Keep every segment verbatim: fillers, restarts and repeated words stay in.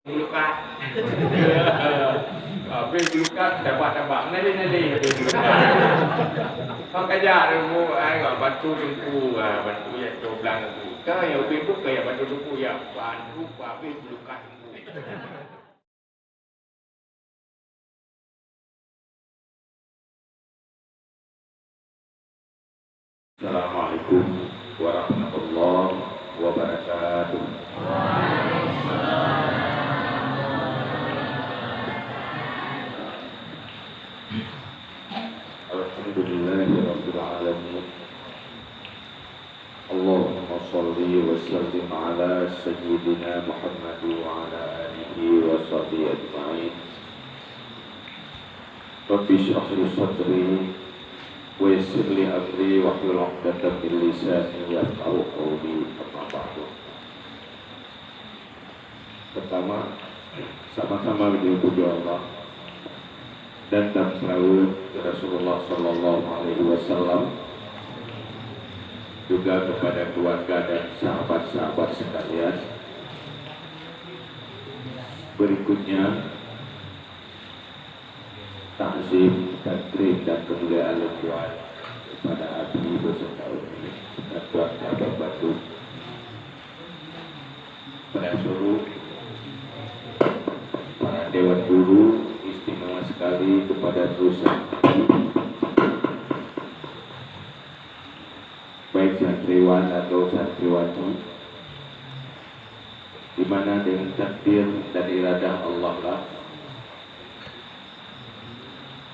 Bulukat. Habéh bulukat, tabah-tabah. Nalé-nalé habéh bulukat. Makajak dulu, ai, bantu teungku, ah, bantu ya coblang teungku. Ka ya ubé buka ya bantu teungku ya, bantu habéh bulukat teungku. Assalamualaikum warahmatullahi wabarakatuh. Alhamdulillahirabbil alamin. Allahumma shalli wa sallim ala sayyidina Muhammad wa ala alihi wa sahbihi ajma'in. Rabbi shrah li sadri wa yassir li amri wahlul 'uqdatam min lisani yafqahu qawli, amma ba'du. Pertama, sama-sama dipuji Allah dan tasalawat ke Rasulullah sallallahu alaihi wasallam, juga kepada keluarga dan sahabat-sahabat sekalian. Berikutnya, takzim, takrim dan kemuliaan lôn buat kepada Abi beserta Umi dan keluarga Bang Badut. Pada suruh para dewan guru, istimewa sekali kepada Rusa, baik santriwan atau santriwati, di mana dengan takdir dan iradah Allah lah,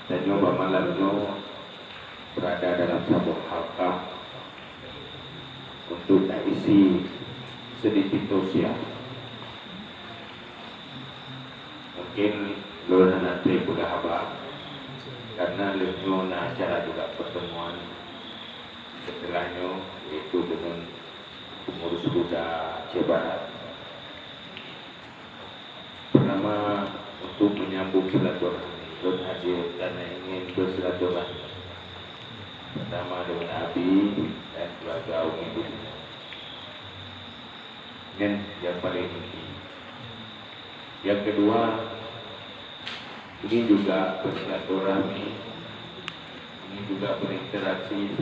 tanyoe bak malam nyoe berada dalam saboh halkah untuk taisi sedikit tausiah. Mungkin lôn hana trép peugah haba, karena lheueh nyoe na acara juga pertemuan setelah nyoe, yaitu dengan pengurus Buda Aceh Barat. Pertama, untuk menyambung silaturahmi, lôn hadir karena ingin bersilaturahmi. Pertama dengan Abi dan keluarga Umi Budi. Nyan yang paling inti. Yang kedua, ingin juga bersilaturahmi, ingin juga berinteraksi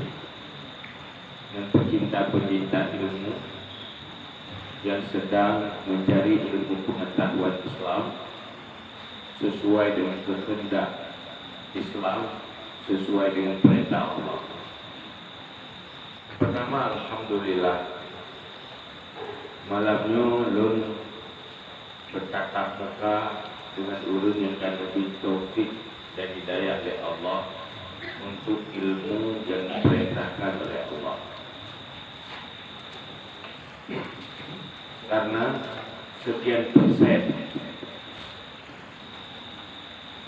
dengan pecinta-pecinta ilmu yang sedang mencari ilmu pengetahuan Islam sesuai dengan kehendak Islam, sesuai dengan perintah Allah. Pertama, alhamdulillah, malam nyoe lôn bertatap muka dengan ureuëng nyang ka neubri taufik dan hidayah lé Allah untuk ilmu nyang dipeurintahkan oleh Allah. Karena sekian persen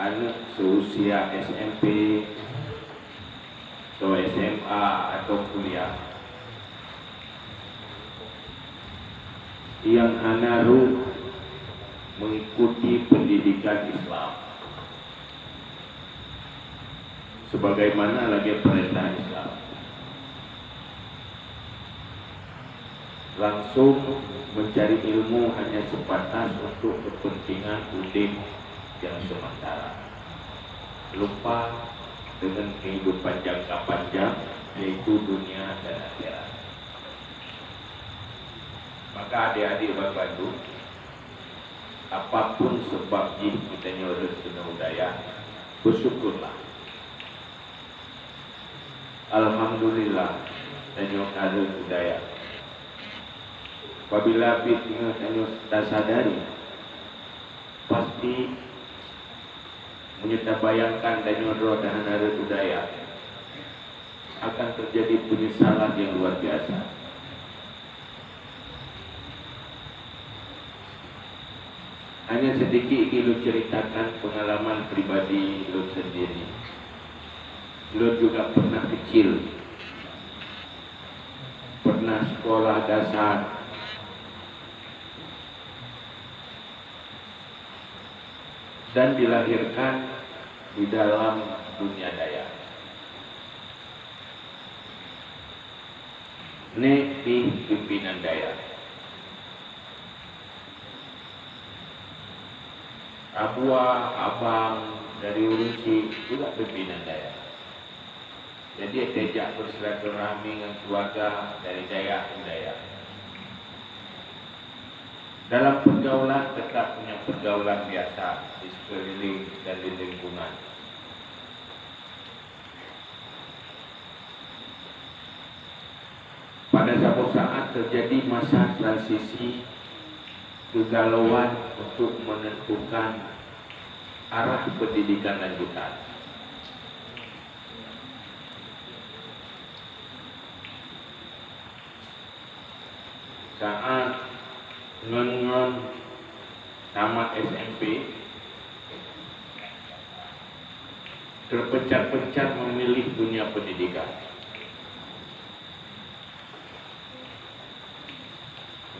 aneuk seusia S M P, atau S M A, atau kuliah nyang hana rôh mengikuti pendidikan Islam sebagaimana lagée peurintah Islam. Langsung mencari ilmu hanya sebatas untuk kepentingan udeb yang sementara, lupa dengan kehidupan jangka panjang, yaitu dunia dan akhirat. Maka adik-adik bandu, apapun sebab jih geutanyoe rhot keunoe u dayah, beusyukurlah. Alhamdulillah, tanyoe ka rhot u dayah. Apabila pih teungoh tanyoe tasadari, pasti meunyoe tabayangkan tanyoe droe hana rhot u dayah, akan terjadi penyesalan yang luar biasa. Hanya sedikit ingin lôn ceritakan pengalaman pribadi lôn sendiri. Lôn juga pernah kecil, pernah sekolah dasar, dan dilahirkan di dalam dunia dayah. Nek pih pimpinan dayah. Abuwa, abang dari ureuëng chik juga pimpinan dayah. Jadi, diajak bersilaturahmi ngon keluarga dari dayah ke dayah. Dalam pergaulan tetap punya pergaulan biasa di sekeliling dan di lingkungan. Pada saboh saat terjadi masa transisi kegalauan untuk menentukan arah pendidikan lanjutan. Saat ngon-ngon tamat S M P, terpencar-pencar memilih dunia pendidikan.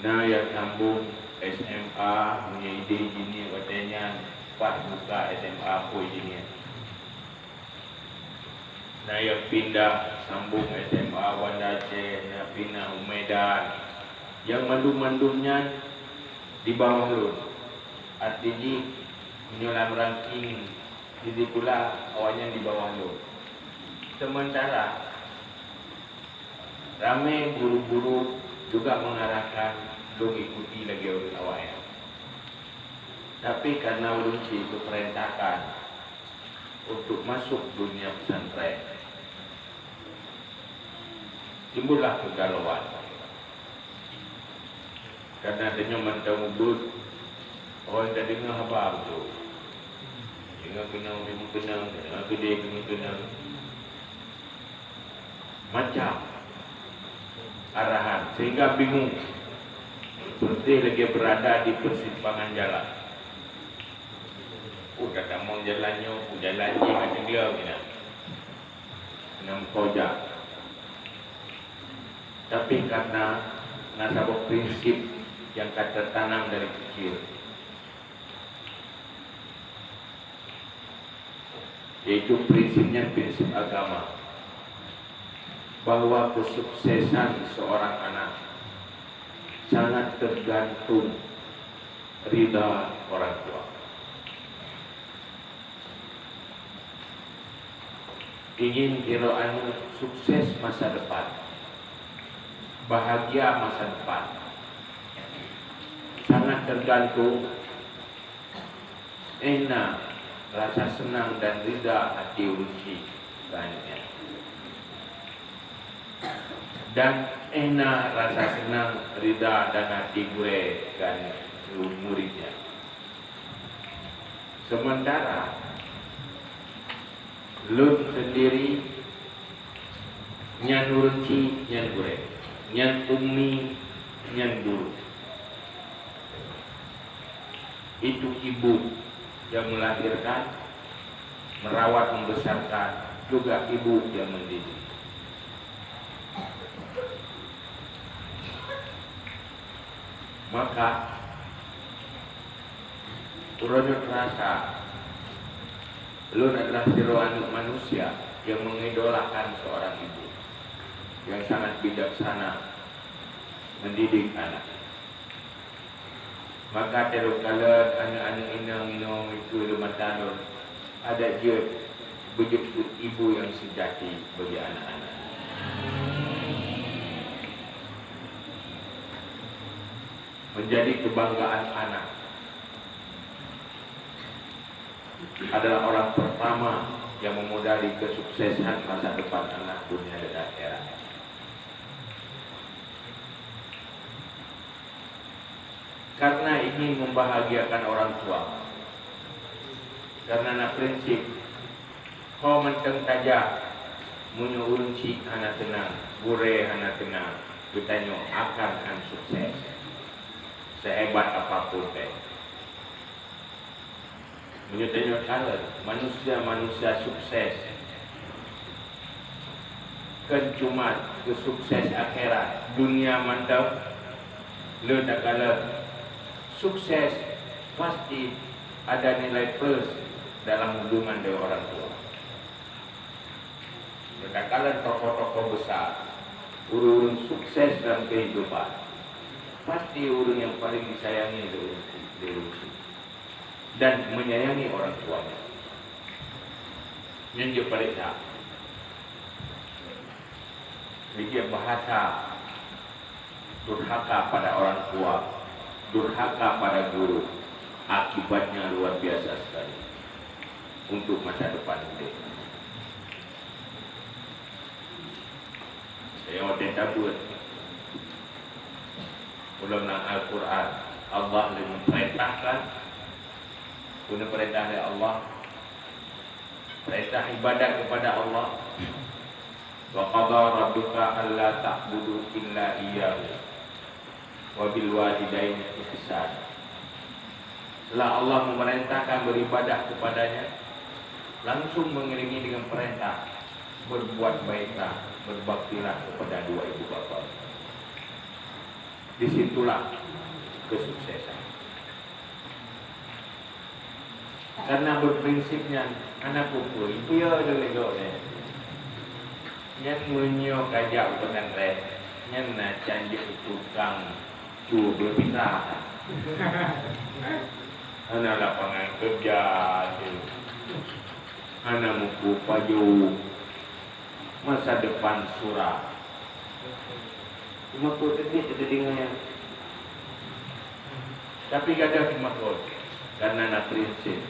Na nyang sambung S M A, meunyoe idéh jih nyan watée nyan pas buka S M A pun jih nyan. Na nyang pindah sambung S M A Banda Aceh, na pindah u Medan. Nyang mandum-mandum nyan di bawah lôn. Arti jih, meunyoe lam ranking di sikula, awaknyan di bawah lôn. Sementara ramé guru-guru juga mengarahkan lôn ikuti lagée awaknyan. Tapi karena ulôn cit diperintahkan untuk masuk dunia pesantren, timbullah kegalauan. Karena tanyoe mantong ubit, awai tadeungoe haba beutôi. Deungoe keunoe meukeunong, deungoe keudeh meukeunong. Macam arahan, sehingga bingung, seperti lagi berada di persimpangan jalan. Oh, dah tamong jalan nyoe, oh, jalan jih macam dia, gitu. Kena meukoja. Tapi karena na saboh prinsip nyang ka tertanam dari kecil, yaitu prinsipnya prinsip agama, bahwa kesuksesan seorang anak sangat tergantung ridha orang tua. Ingin droe aneuëk sukses masa depan, bahagia masa depan, sangat tergantung éh na rasa seunang dan ridha até ureuëng chik keu aneuëk nyan, dan éh na rasa seunang, ridha dan até gurée keu murit nyan. Sementara lôn sendiri nyan ureuëng chik, nyan gurée, nyan ummi, nyan guru. Itu ibu yang melahirkan, merawat, membesarkan, juga ibu yang mendidik. Maka, uroe nyoe terasa, lôn adalah sidroe aneuëk manusia yang mengidolakan seorang ibu yang sangat bijaksana mendidik anak. Maka, teulheueh kalon aneuëk-aneuëk inong-inong itu lôn mata lôn, adak jeuet beujeuet ibu yang sejati bagi anak-anak. Menjadi kebanggaan anak adalah orang pertama yang memodali kesuksesan masa depan anak dunia dan akhirat. Karena ingin membahagiakan orang tua. Karena na prinsip, ho mantong tajak, meunyoe ureuëng chik hana teunang, gurée hana teunang, geutanyoe akan han sukses, sehebat apapun pih. Meunyoe tanyoe kalon manusia-manusia sukses, kon cuma keu sukses akhirat, dunia mantong, lôn takalon sukses pasti ada nilai plus dalam hubungan dengan orang tua. Lôn takalon tokoh-tokoh besar, ureuëng-ureuëng sukses dalam kehidupan, pasti ureuëng yang paling disayangi lé ureuëng, lé ureuëng. dan menyayangi orang tuanya. Nyan jeuet paréksa. Sijeuet bahasa durhaka pada orang tua, durhaka pada guru, akibatnya luar biasa sekali untuk masa depan murid. Saya watèe tabeuet. Ulôn lam Al-Quran, Allah lé meupeurintahkan. Peue neupeurintah lé Allah? Peurintah ibadat kepada Allah. "Wa qada rabbuka alla ta'budu illa iyyahu wa bil walidaini ihsana." Setelah Allah memerintahkan beribadah kepadanya, langsung mengiringi dengan perintah, "Berbuat baiklah, berbaktilah kepada dua ibu bapa." Di situlah kesuksesan. Karena berprinsip nyan, hana peue-peue, ipiôh lé gobnyan. Nyan meunyoe ka jak u pesantren, nyan na can jeuet tukang cuba pita. Hana lapangan kerja, hana muphom pajoh. Masa depan suram. Teumakot teubiet teudeungoe nyan. Tapi gadôh teumakot, karena na prinsip.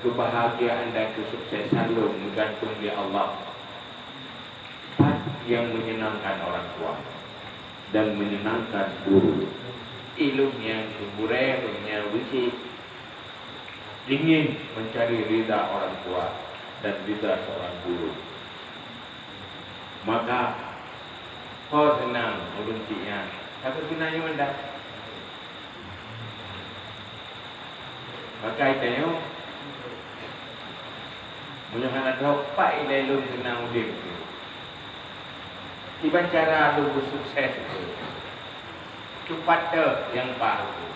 Kebahagiaan dan kesuksesan lôn meugantung di Allah. Pat nyang menyenangkan orang tua dan menyenangkan guru. Ilôn nyang gurèe, lôn nyang beusi. Ingin mencari ridha orang tua dan ridha seorang guru. Maka, ho seunang ulôn cit nyan, tapi guna nyoe dah. Maka tanyoe, meunyoe hana teuhok pat ilèe lôn seunang udép. Kiban cara lôn beusukses tu? Teumpat teuh nyang paih tu.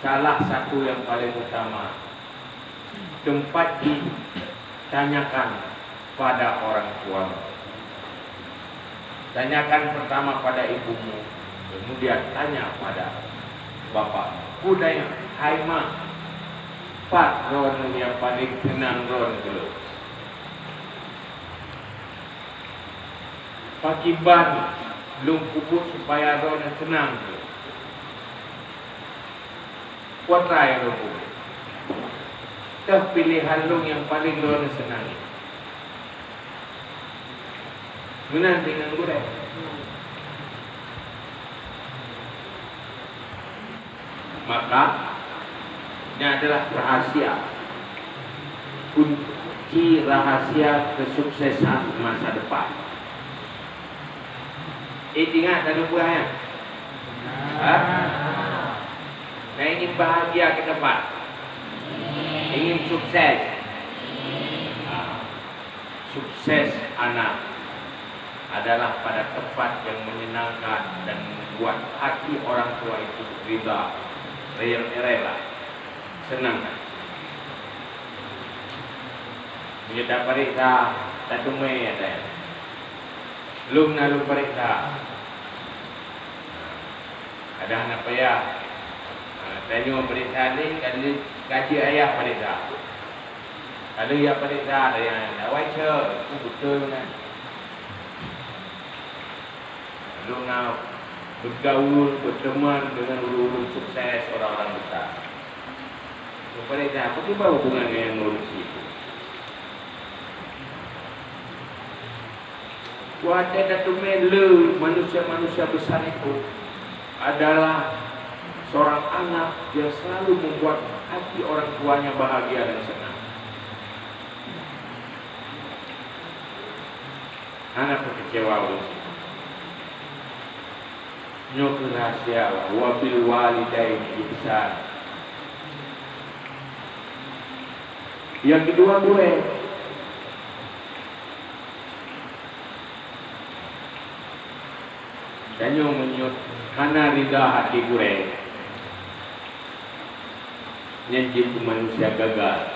Salah satu yang paling utama, teumpat jih tanyakan pada orang tuamu. Tanyakan pertama pada ibumu, kemudian tanya pada bapakmu. Peue tanyong, "Hai mak, pat droeneuh nyang paling seunang droeneuh keulôn?" Pakriban lôn peubuet supaya droeneuh seunang? Peue atra nyang lôn peubuet? Toh piléhan lôn nyang paléng droeneuh seunang? Meunan deungon gurèe. Maka, ini adalah rahasia, kunci rahasia kesuksesan masa depan. Eh, ingat dalam buah ya? Ha? Nah, ingin bahagia ke depan? Ingin sukses? Ha. Sukses anak adalah pada tempat yang menyenangkan dan membuat hati orang tua itu ridha, rela, seunang. Meunyoe taparéksa, tateumé, ya, lôn na lôn paréksa. Ada hana payah. Ha, tanyoe paréksa lé, ka lheueh ka jeuet ayah paréksa. Ka lheueh jak paréksa, ada nyang awai cok, itu betul kan. Lôn na bergaul, berteman dengan ureueng-ureueng sukses, orang-orang besar. Lôn paréksa, apa kiban hubungan dengan ureueng siku? Watèe tateumé lé manusia-manusia besar itu adalah seorang anak yang selalu membuat hati orang tuanya bahagia dan senang. Hana peukeucewa ulôn. Nyoe keuh rahasia, "Wa bil walidaini ihsan." Nyang keudua, gurèe. Tanyoe meunyoe hana ridha até gurèe, nyan jeuet keu manusia gagal,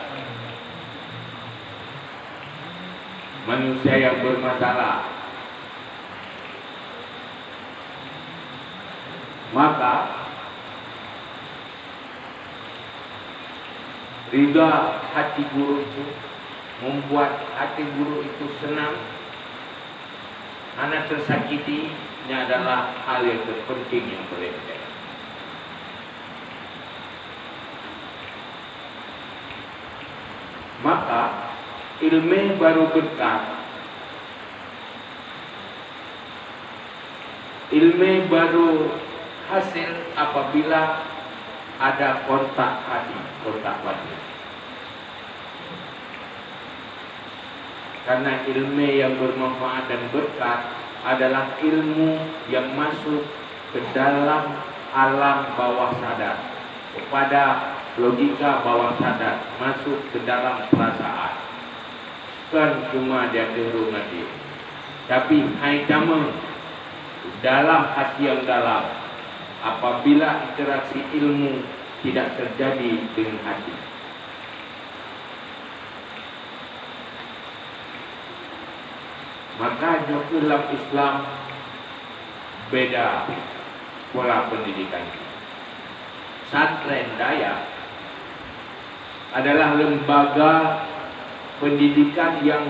manusia nyang bermasalah. Maka, Ridha hati guru itu, membuat hati guru itu senang, hana tersakiti, ini adalah hal yang terpenting, yang paling penting. Maka, ilmu baru berkat, ilmu baru hasil apabila ada kontak hati, kontak batin. Karena ilmu yang bermanfaat dan berkat adalah ilmu yang masuk ke dalam alam bawah sadar, kepada logika bawah sadar, masuk ke dalam perasaan. Kon cuma di ateueh rhueng até, tapi hai tamong dalam hati yang dalam apabila interaksi ilmu tidak terjadi dengan hati. Maka nyoe kheueh lam Islam beda pola pendidikan. Pesantren Dayah adalah lembaga pendidikan yang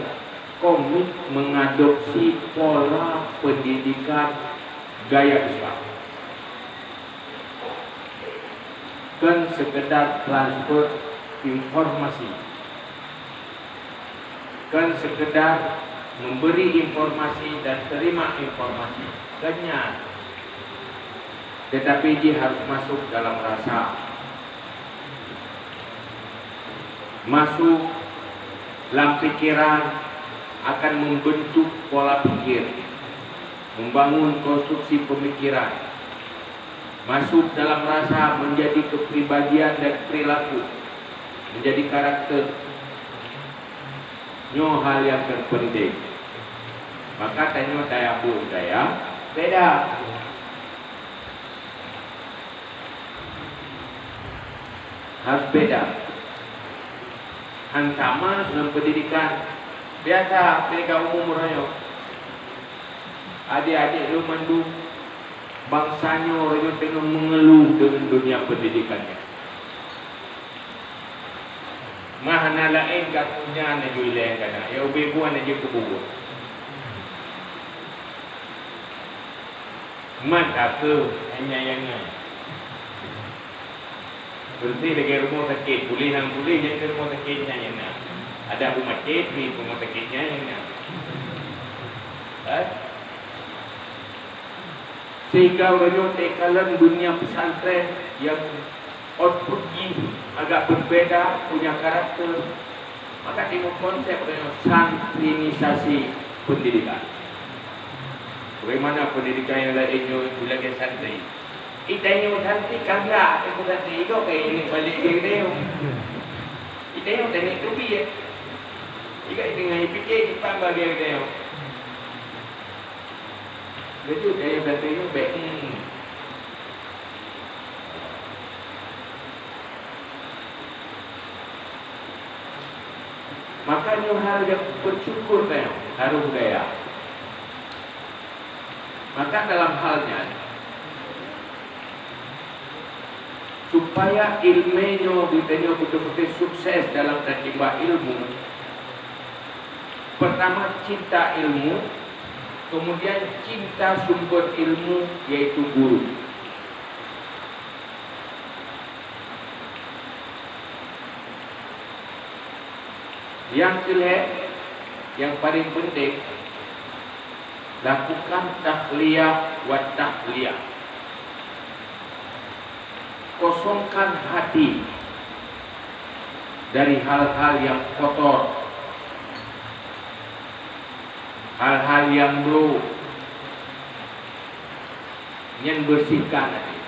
komit mengadopsi pola pendidikan gaya Islam. Kon sekedar transfer informasi, kon sekedar memberi informasi dan terima informasi, kon nyan. Tetapi jih harus masuk dalam rasa, masuk lam pikiran, akan membentuk pola pikir, membangun konstruksi pemikiran, masuk dalam rasa, menjadi kepribadian dan perilaku, menjadi karakter. Nyoe hal nyang terpenting. Maka tanyoe tayue budaya beda. Harus beda. Han sama ngon pendidikan biasa, pendidikan umum uroe nyoe. Adik-adik lôn mandum, bansa nyoe uroe nyoe teungoh mengeluh deungon dunia pendidikan nyan. Mah hana laén ka kunyah na ju ilée kana, ya ubé buan na jeuet keu bubuet. Man ka kheueh hanya nyang na. Beureuti lagée rumoh sakét, puléh nyang puléh nyang keu rumoh sakét nyan nyang na. Adak beumacét, pi rumoh sakét nyan nyang na. Eh? Sehingga uroe nyoe teukalon dunia pesantren nyang output jih agak berbeda, punya karakter, maka timbul konsep uroe nyoe santrinisasi pendidikan. Bagaimana pendidikan nyang laén nyoe lagée santri? Itanyoe santri ka glak, ibu santri, igoe ka ineuk balek lagée geutanyoe. Itanyoe taneuk teubiet. Igoe teungoh ipike kiban bak lagée geutanyoe. Beutôi, daya batée nyoe bék, hmm. Maka nyoe hal nyang bersyukur nyoe harôh gaya. Maka dalam hal nyan, supaya ilmu nyoe geutanyoe beutôi-beutôi sukses dalam tatimba ilmu, pertama cinta ilmu, kemudian cinta sumber ilmu, yaitu guru. Nyang keulhée, nyang paling penting, lakukan takhliyah wa tahliyah. Kosongkan hati dari hal-hal yang kotor, hal-hal yang buruk. Nyan bersihkan hati.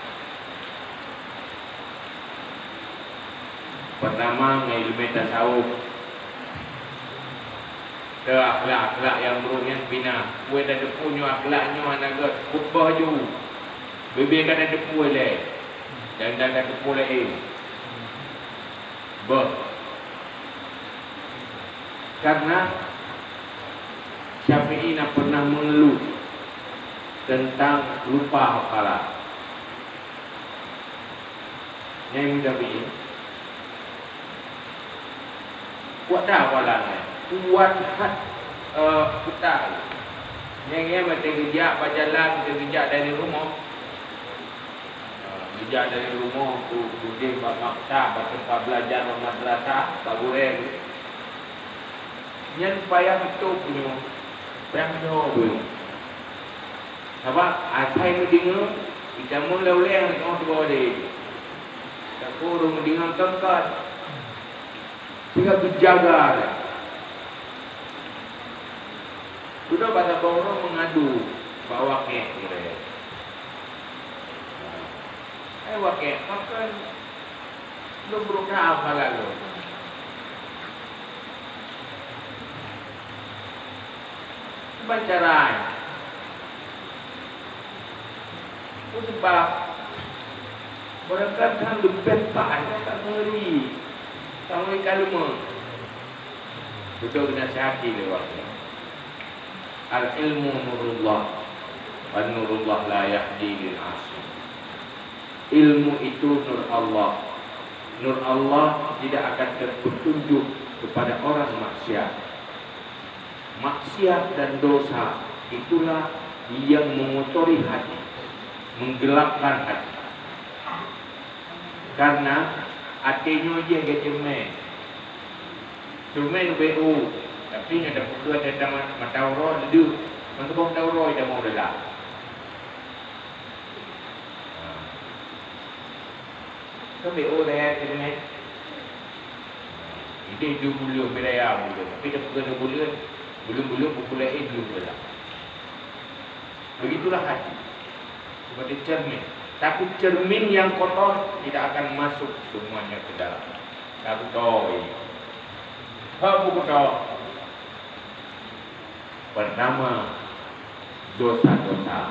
Pertama, ngon ileumé tasawuf. Teu akhlak-akhlak nyang buruk nyan pina. Wéh tateupeue nyoe akhlak nyoe hana gét, beubah ju. Bibie ka tateupeue lé, dan, dan tateupeue laén. Beuh. Karena Syafi'i na pernah mengeluh tentang lupa hafalan. Nyan Imam Syafi'i. Kuat that hafalan nyan. Kuat that, eh, kitab. Nyang, nyang watèe geujak bak jalan, watèe geujak dari rumoh. Eh, geujak dari rumoh tu, udeh bak maktab, bak teumpat belajar, bak madrasah, bak gurèe. Nyan payah beutôi punoh, payah beutôi punoh. Sabab asai meudeungoe, itamong lé ulèe nyang teungoh tuwoe lé. Tapi ureueng meudeungoe teukat. Sehingga geujaga lé. Sudah bak saboh ureueng meungadu bak Waqi' ulèe. Hai Waqi', pakon lôn brôk that hafalan lôn? Kiban cara nyan? Peue sabab? Barangkapeue leubeh paih ka meuri, ka meuri kalimat. Beutôi geunasihati lé Waqi'. Al-ilmu nurullah, wa nurullah la yahdi lil asi. Ilmu itu nur Allah. Nur Allah tidak akan terpetunjuk kepada orang maksiat. Maksiat dan dosa itulah yang mengotori hati, menggelapkan hati. Karena até nyoe jih geuceumé. Ceumé leubeh u, tapi nyoe tapeukeue teuntang mata uroe, leudeuh. Meukeubah mata uroe, ida mau lelah. Kan B O saya sebenarnya. Itu tujuh puluh wilayah bulan. Tapi dah pukul dua bulan, belum-belum pukul lain belum berlaku. Begitulah hati. Seperti cermin. Tapi cermin yang kotor tidak akan masuk semuanya ke dalam. Tapi toi. Apa kotor? Pertama, dosa-dosa.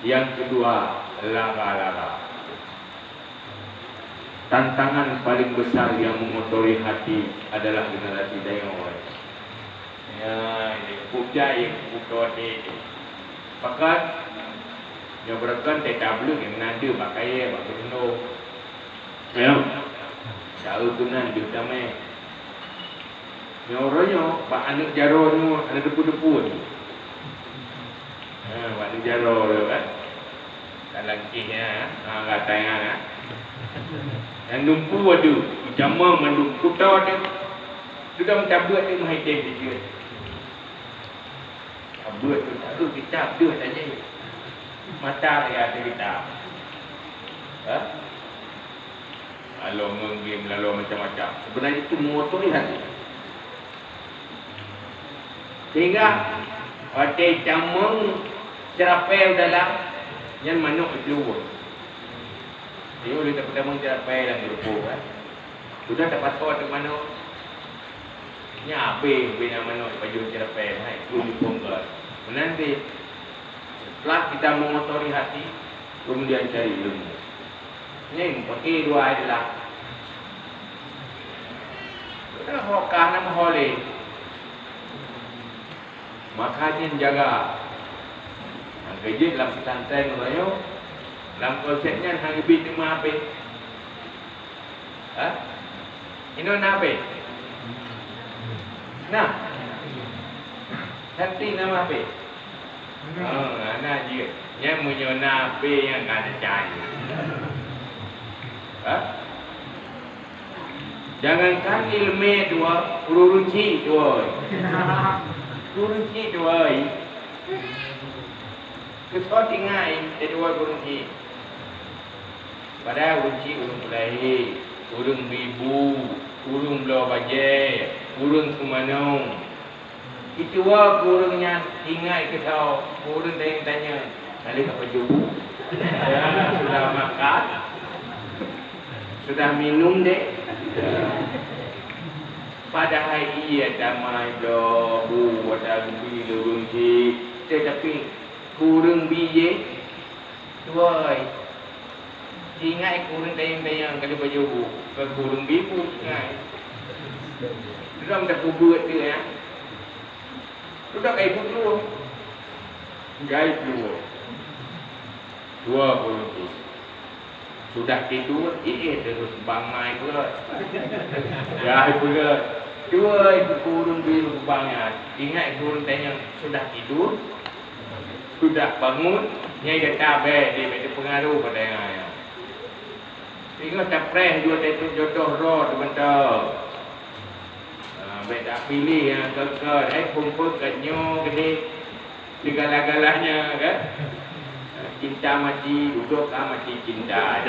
Yang kedua, lara-lara. Tantangan paling besar yang mengotori hati adalah generasi tanyoe. Ya, ini bukti yang buka hati itu. Pakat, nyoe beureukan teuka bleuet yang nade bak kayèe, bak geuneuk. Ya. Tahu tu nan diutamai. Nyoe uroe nyoe, bak aneuk jaroe nyoe, aneuk depu-depu nyoe. Ha, bak aneuk jaroe nyoe kan. Dalam kisah, ha, katanya, ha. Dan lumpu ada, ijama mandum kuta ada. Sudah meutabeut tu meuhai tem di dia. Tabeut tu, tabeut kitab, deuh saja. Mata ya ada kitab. Ha? Lalu ngeugim, lalu macam-macam. Sebenarnya itu mengotori hati. Sehingga watèe tamong ceurapée u dalam, nyan manok jiplueng. Jadi, ulèe tapeutamong ceurapée lam geureupoh, kan. Sudah tapasoe ateueh manok. Nyan abéh bina manok pajoh ceurapée, hai, jiplueng. Meunan cit, setelah kita mengotori hati, kemudian cari ilmu. Nyan, pakai dua ayat lah. Dah hokah nama holeh. Maka nyan jaga. Nyang keujeuet lam pesantren uroe nyoe, lam konsep nyan hana geubri teuma H P. Ha? Inoe na H P? Na? Santri na H P? Oh, na jeuet. Nyan meunyoe na H P nyang ka na cahya. Ha? Jangankan ileumèe tuwoe, ureueng chik tuwoe. Ureueng chik tuwoe. Keu soe tinggai teutuwoe ureueng chik? Padahai ureueng chik ureueng peulahé, ureueng bi bu, ureueng bloe bajèe, ureueng seumanong. Ituwoe keu ureueng nyan ingat keu soe, keu ureueng tanyong-tanyong, "Ka lheueh ka pajoh bu? Ya, sudah makan? Sudah minum deh?" Padahai iya damai bloe bu watèe geubri lé ureueng chik, teutapi keu ureueng bi jih, tuwoe. Ingat keu ureueng tanyong-tanyong ka lheueh pajoh bu, keu ureueng bi bu ingat. Lom tapeubuet tu, ya. Sudah ka ibu keluar. Gai keluar. Dua puluh tu. Sudah tidur, ié terus bang mai pula. Ya, pula. Dua itu ureuëng di lubang nyan. Ingat ureuëng tanyong sudah tidur, sudah bangun, nyai gata bèk, dia bèk teupeungaruh pada nyan. Ingat tapreh dua teutôp jodoh droe teuh mantong. Ha, bèk tapiléh nyang keu-keu, hai phôn-phôn ka nyoe keudéh. Segala-galanya kan. Cinta mati, duduk ka mati cinta.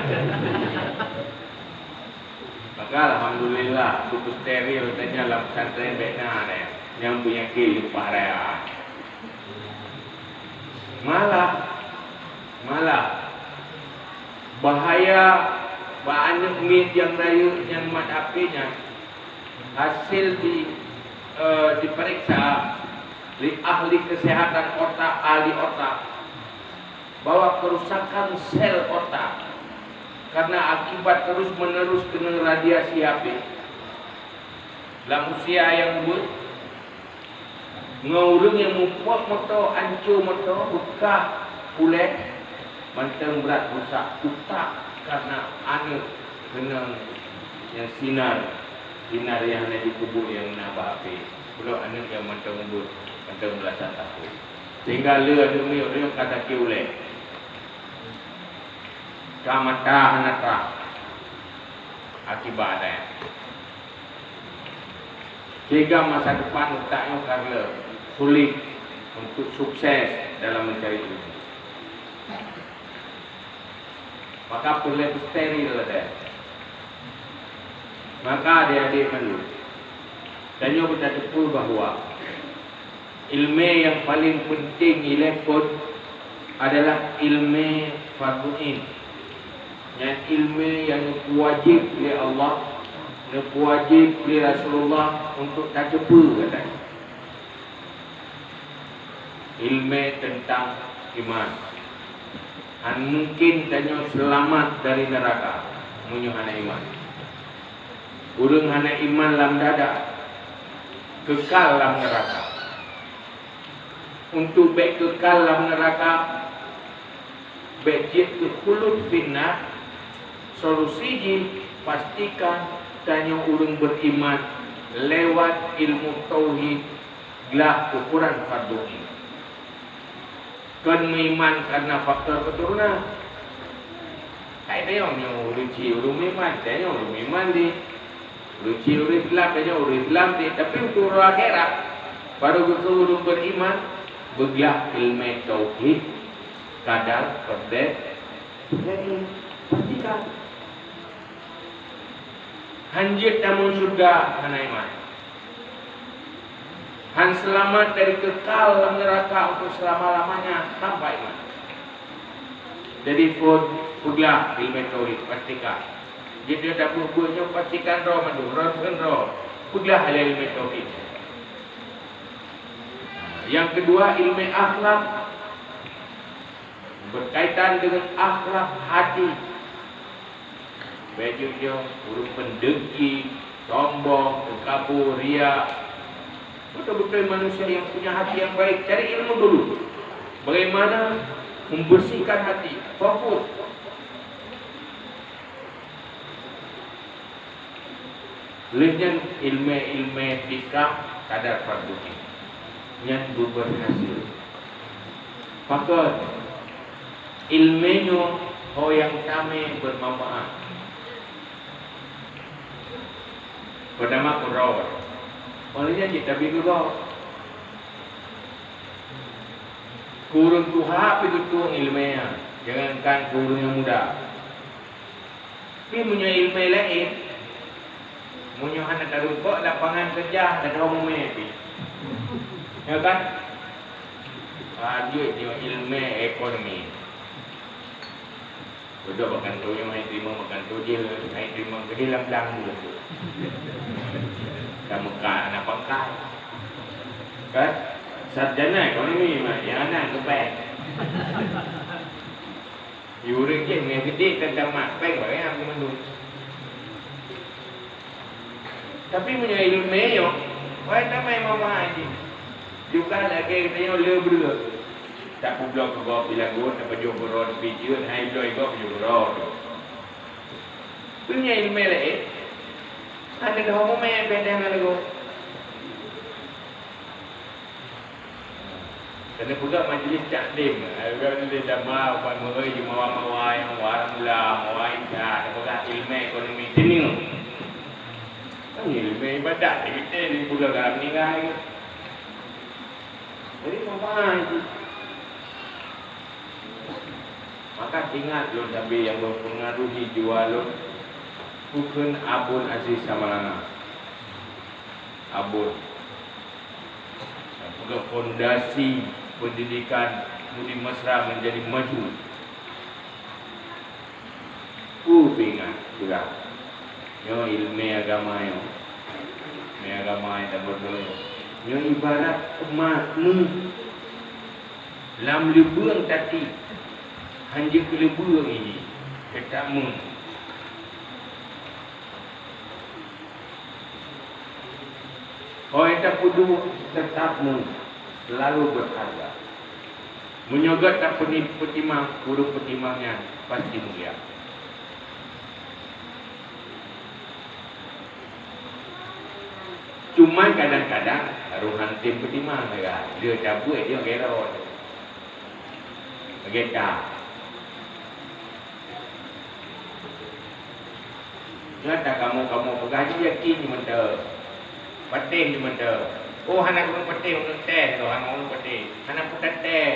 Maka alhamdulillah, cukup steril tanya lam pesantren bèk na deh. Nyang peunyakit lupa raya. Malah, malah bahaya bak aneuk miet nyang rayeuk nyan mat api nyan. Hasil di, eh, diperiksa lé ahli kesehatan otak, ahli otak, bahwa kerusakan sel otak karena akibat terus-menerus kena radiasi H P lam usia nyang muda, ngon ureuëng nyang mupok moto, anco moto, beukah puléh, mantong brat rusak utak karena aneuk keunong nyang sinar, sinar nyang hana jipeubuet nyang na bak H P. Belom aneuk nyang mantong ubeut, mantong beulasan tahun. Sehingga le aneuk miet nyoe ka sakét ulèe. Ka mata hana trah akibat nyan. Sehingga masa depan utak nyoe ka le sulit untuk sukses dalam mencari ilmu. Maka peureulèe steril lagèe. Maka adik-adik mandum, tanyoe beutateupeue bahwa ilmè nyang paleng peunteng ilèe phôn adalah ilmè fardhu ain. Nyan ilmè nyang neupeuwajéb lé Allah, neupeuwajéb lé Rasulullah untuk tateupeue gata. Ilmè teuntang iman. Hana mungkin tanyoe seulamat dari neuraka meunyoe hana iman. Ureuëng hana iman lam dada, keukal lam neuraka. Untuk bèk keukal lam neuraka, bèk jeuet keu khulud finnar, solusi jih pastikan tanyoe ureuëng beriman lewat ilmu tauhid, glah ukoran fardhu ain. Kon meuiman karena faktor keturunan. Hai tanyoe nyoe ureuëng ci ureuëng meuiman, tanyoe ureuëng meuiman di. Ureuëng ci ureuëng Islam, tanyoe ureuëng Islam di. Tapi untuk uroe akhirat, baru geukheun ureuëng beriman, beuglah ilmè tauhid, kadar, peureulèe, peureulèe, pastikan. Hanjeuet tamong syeuruga hana iman. Han seulamat dari keukal lam neuraka untuk seulama-lamanya tanpa iman. Jadi phôn peuglah ilmè tauhid, pastikan. Jadi dak buet-buet nyoe pastikan droe mandum, droe kheun droe. Peuglah ilmè tauhid. Yang kedua, ilmè akhlak. Berkaitan dengan akhlak hati. Bèk jujur, ureuëng peundengki, sombong, teukabur, riya. Betul-betul manusia yang punya hati yang baik, cari ilmu dulu. Bagaimana membersihkan hati, fokus. Lheueh nyan ilmè-ilmè fikah kadar fardhu ain. Nyan beuberhasil. Pakon? Ilmè nyoe ho nyang tamè bermanfaat. Pertama, keudroe. Oleh nyan jitabi keudroe. Keu ureuëng tuha pih geutueng ilmè nyan, jangankan keu ureuëng nyang muda. Tapi meunyoe ilmè laén, meunyoe hana tarumpok lapangan keurja, hana tahu mumè pih. Ya kan? Lanjut nyoe ilmè ekonomi. Beudôh bak kantô nyoe hai teurimong bak kantô jih, hai teurimong keudéh lam blang dulu. Ka meukat hana pangkat. Kan? Sarjana ekonomi mah, nyang hana keu bank. Di ureuëng jih ngon sidéh ka tamat, péng barang mandum. Tapi meunyoe ileumèe nyoe, wai tamai mama jih. Juga lagèe geutanyoe le breueh. Tapubloe keu gob di lagot, tapajoh keudroe teupijeuet, hai bloe gob pajoh keudroe. Meunyoe ileumèe laén, hana leuho mumè bèk dang lagot. Keuneuk peugah majlis taklim, eh, uroe nyoe dama, ubat meuhôi, jimawai-mawai, mawai mula, mawai isya, tapeugah ileumèe ekonomi. Teungoh. Kan ileumèe ibadat, kita ni peugah dalam meninggai. Jadi, mawai tu. Maka ingat lôn sabe nyang mempengaruhi jiwa lôn, bukon Abon Aziz Samalanga. Abon. Nyang peugah fondasi pendidikan Budi Mesra menjadi maju. Peue peuingat, peugah. Nyoe ileumèe agama nyoe. Ileumèe agama nyang tabeutôi. Nyoe ibarat makmum lam leubeueng tati. Hanjeuet keu leubeueng ini. Keu takmum. Óh tapeuduek teutap mu selalu berharga. Meunyoe gèt tapeutimang, ureueng peutimang nyan pasti mulia. Cuma kadang-kadang harôh han tem peutimang lagèe, dia cabeuet dia gero. Lagèe ka. Nyan kamoe-kamoe peugah jih yakin jih mantong. Patéh jih mantong. Oh, hana ureueng patéh, ureueng teh lom, hana ureueng patéh. Hana peue tateh.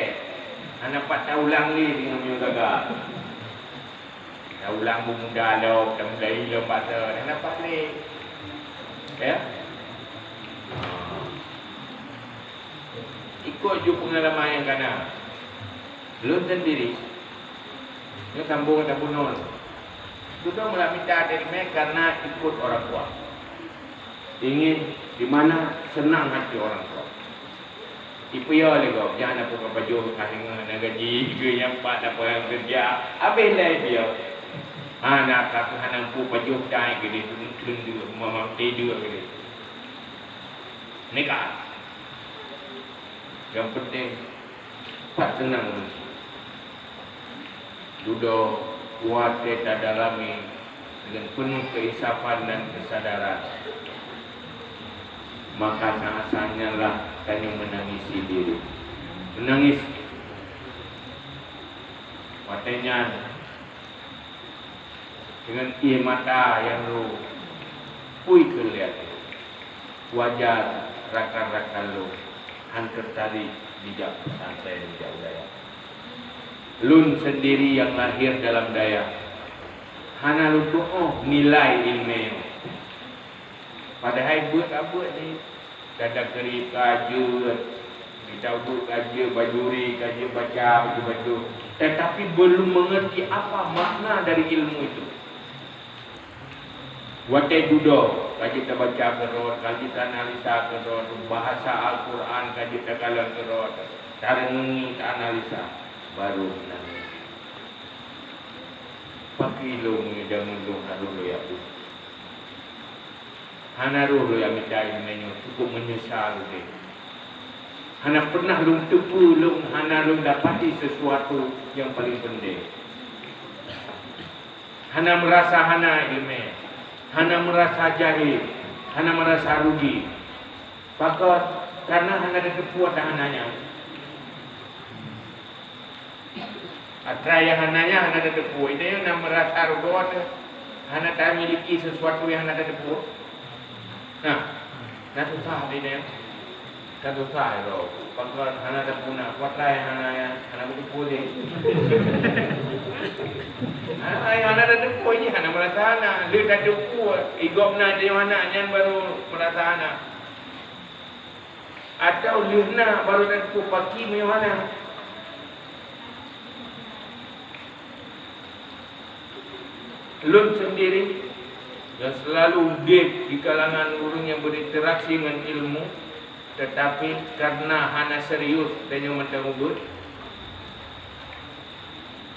Hana pat taulang lé deungon meunyoe gaga. Taulang beu muda lom, tamulai lom basa, hana pat lé. Ya? Ikot ju peungalaman nyang kana. Lôn sendiri, nyoe sambông ata bunoe. Dudoe meulah mita ileumèe karena ikut orang tua. Ingin di mana senang hati orang tua. Ipiôh lé gob, jangan apa pajoh ka deungoe na gaji, keu nyang pat apa nyang kerja, habéh lé piôh. Hana ka hana mampu pajoh dai geude, tunduk mamang tidur geude. Nikah. Yang penting, pat seunang manusia. Dudoe watèe tadalami dengan penuh keinsafan dan kesadaran, maka saat-saat nyan lah tanyoe meunangisi diri. Meunangis. Watèe nyan, dengan ié mata nyang rô, pui keu liat. Wajar rakan-rakan lôn han teutarek jijak pesantren, jijak u dayah. Lôn sendiri nyang lahir dalam dayah, hana lôn tu'oh nilai ileumèe nyoe. Padahai beuet-beuet jih, kadang keurib ka jeuet, kita uduk ka jeuet, bajuri ka jeuet, baca baca-baca, tetapi belum mengerti apa makna dari ilmu itu. Watèe dudoe, ka jeuet tabaca keurot, ka jeuet taanalisa keurot, bahasa Al-Quran ka jeuet takalon keurot, tareungeungi, taanalisa, baru meunangis. Pakri lôn meunyoe jameun lôn harôh lôn jak buet. Hana rôh lôn jak mita ileumèe nyoe, cukup meunyeusal udép. Hana pernah lôn teupeue lôn, hana lôn dapati sesuatu nyang paleng penting. Hana meurasa hana ileumèe, hana meurasa jahé, hana meurasa rugi. Pakon? Karena hana tateupeue atra hana nyan. Atra nyang hana nyan hana tateupeue. Inong na meurasa rugoe, hana tamiliki sesuatu nyang hana tateupeue. Nah, na susah lé nyan. Ka susah lom. Pakon hana tapuna, kuat lai hana, hana beuteupeue lé. Hana, hana tateupeue jih, hana meurasa hana. Lé tateupeue, i gobnyan tanyoe hana, nyan barô meurasa hana. Atawa lheueh na barô tateupeue pakri meunyoe hana. Lôn sendiri nyang selalu udép di kalangan ureuëng nyang berinteraksi ngon ilmu, tetapi karena hana serius tanyoe mantong ubeuet,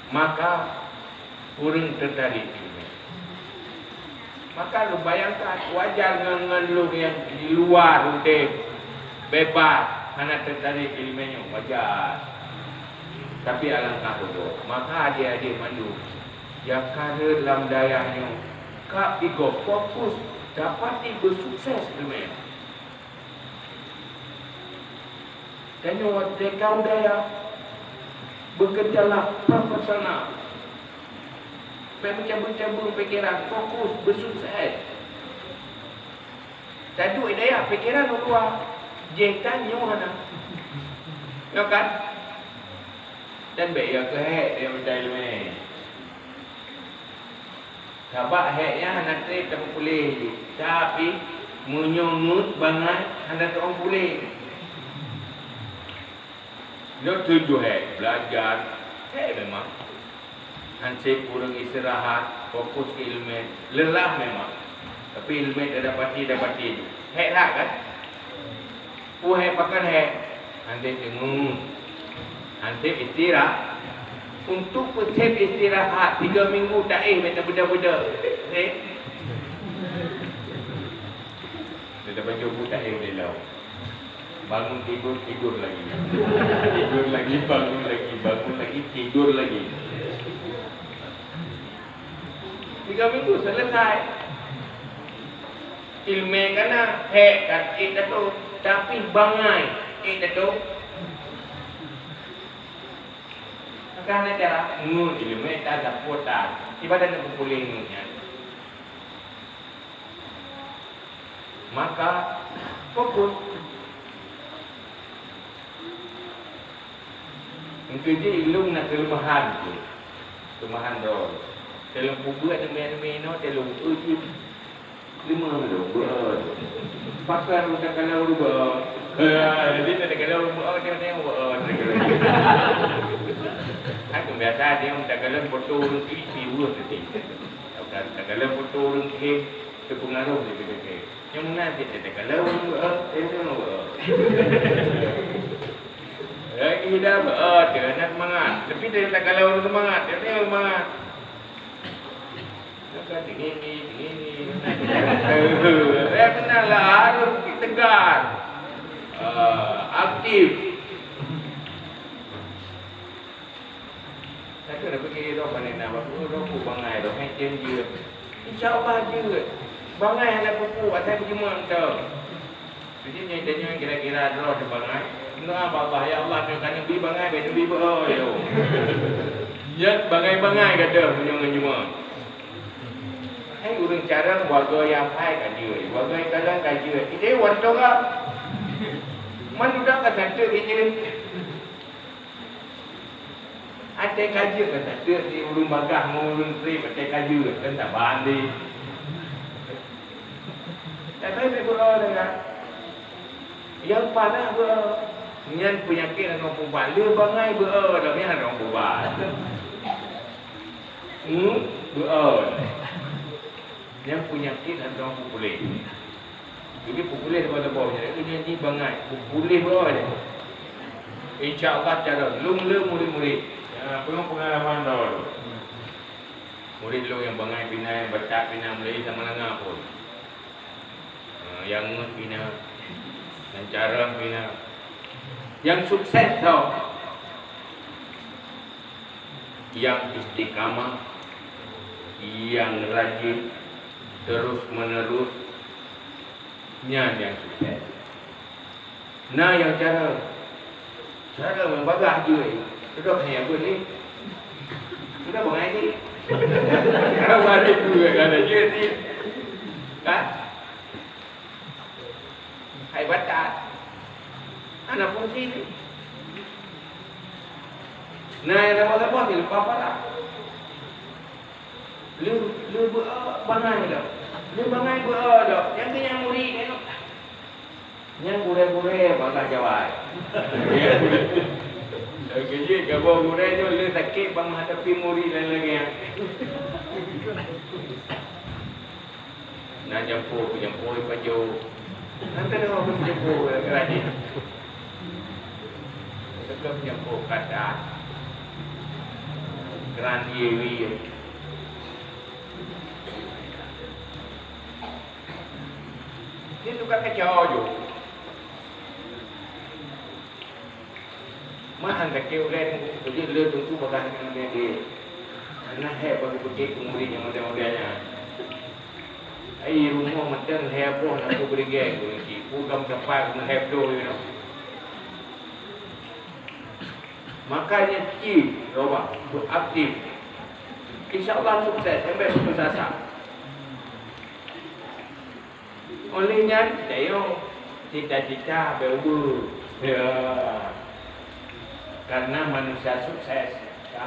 maka ureuëng teutarek ileumèe. Maka lôn bayangkan, wajar ngon, ngon lôn nyang di luwa udép bebas, hana teutarek ileumèe nyoe, wajar. Tapi alangkah bodoh. Maka adék-adék mandum nyang ka rhot lam dayah nyoe, ka pigoe fokus dapati beusukses ileumèe. Tanyoe watée ka u dayah, bekerjalah profesional. Bék meucabeueng-cabeueng pikeran, fokus, beusukses. Taduek dayah pikeran u luwa, jih tanyoe hana. Nyo kan? Dan bék ya keuhek dia minta ilmu. Sabab hék nyan hana treb tapeupuléh ju. Tapi, meunyoe ngeut bangai, hana teuong puléh. Nyoe tujuh hék, belajar, hék memang. Hanseb kureueng istirahat, fokus keu ileumèe, lelah memang. Tapi ileumèe tadapati, dapati ju. Hék that kan? Peue hék pakon hék? Hanseb teungeut. Hanseb istirahat. Untuk peuseb istirahat tiga minggu taéh meutabeuda-beuda. Seb. Kita baca buku taéh di laut. Bangun tidur, tidur lagi. Tidur lagi, bangun lagi, bangun lagi, tidur lagi. Tiga minggu selesai. Ileumèe ka na, hék ka ék tato, tapi bangai ék tato. Maka hana cara, ngon ileumèe tan, sapeue tan, ibadat na peupuléh ngon nyan. Maka fokus. Engkeu jih ilôn na keuleumahan jih. Keuleumahan droe. Teuh lôn peubuet deungon-deungon inoe, teuh lôn eu jih. Leumah lôn beuet. Pakon meutakala ureueng beuet. Eh, jadi meutakala ureueng beuet, dia tengok beuet. Aku biasa dia meutakala foto ureueng kiri, pi weueh tadi. Meutakala foto ureueng kiri, teupeungaruh di kiri. Nyang meunan cit, teuka lôn, eh, eh, eh, eh. Lagi dah, eh, teuka na seumangat. Tapi teuka lôn seumangat, teuka lôn seumangat. Maka teungini, teungini. Eh, benar lah, harus tegar. Eh, aktif. Takheun na pike droe pane na, bak droe ku bangai, droe hai tem jeuet. Insya Allah jeuet. Bangai hana peue-peue, asai beujeumeung teuh. Jadi nyoe tanyoe kira-kira droe teuh bangai. Doa bak Allah, "Ya Allah, nyoe ka neubi bangai, bèk neubi beuo, yo." Nyan bangai-bangai gata meunyoe ngon jeumeung. Hai ureueng carông, warga nyang hai ka jeuet, warga nyang carông ka jeuet. Ide warga ka. Man udah ka santeuek jeuet. Até ka jeuet kan, tak jeuet di ureueng bagah ngon ureueng trép, até ka jeuet kan, saban di. Tapi beuo dengan yang parah beuo. Nyan peunyakét hana pubat. Le bangai beuo, tapi hana pubat. Hmm, beuo. Nyan peunyakét hana puléh. Jadi peupuléh leubeh-leubeh, jadi nyan jih bangai, peupuléh baroe nyan. Insya Allah cara lôn le murit-murit. Ya, penuh pengalaman tau. Murit lôn nyang bangai pih na, nyang batat pih na, mulai sama langa pun. Ha, nyang ngeut pih na, nyang carông pih na. Nyang sukses tau. Nyang istiqamah, nyang rajin, terus menerus, nyan nyang sukses. Na nyang cara, cara nyang bagah jih, sudah hanya buet ni. Sudah bangai ni. Cara balik buet kan jih ni. Kan? Hai batat. Hana fungsi ni. Na nyang saboh-saboh ni leupah parak. Le, le beuo bangai dah. Le bangai beuo dah. Nyang keu nyang murit nyoe. Nyang gurèe-gurèe bangga jawai. Keu jih kamoe gurèe nyoe le sakét bak meuhadapi murit laén lagèe nyan. Na jampo, jampo ipajoh. Nanti dah apa jampo lagi. Sebelum jampo kata keran ye wi. Dia tukar kacau je. Mak han kacau kan, jadi le tentu bakal dengan dia. Anak hai bagi pergi ke murid yang muda-mudanya. Ai rumoh mantong lhèe boh na peue beureugueng ureueng chik. Peue gam sapai keuneuk lhèe ploh lé nyoe. Makanya cit, coba, beraktif. Insya Allah sukses, sampai putus asa. Oleh nyan, tayo cita-cita beu. Ya. Karena manusia sukses, ya.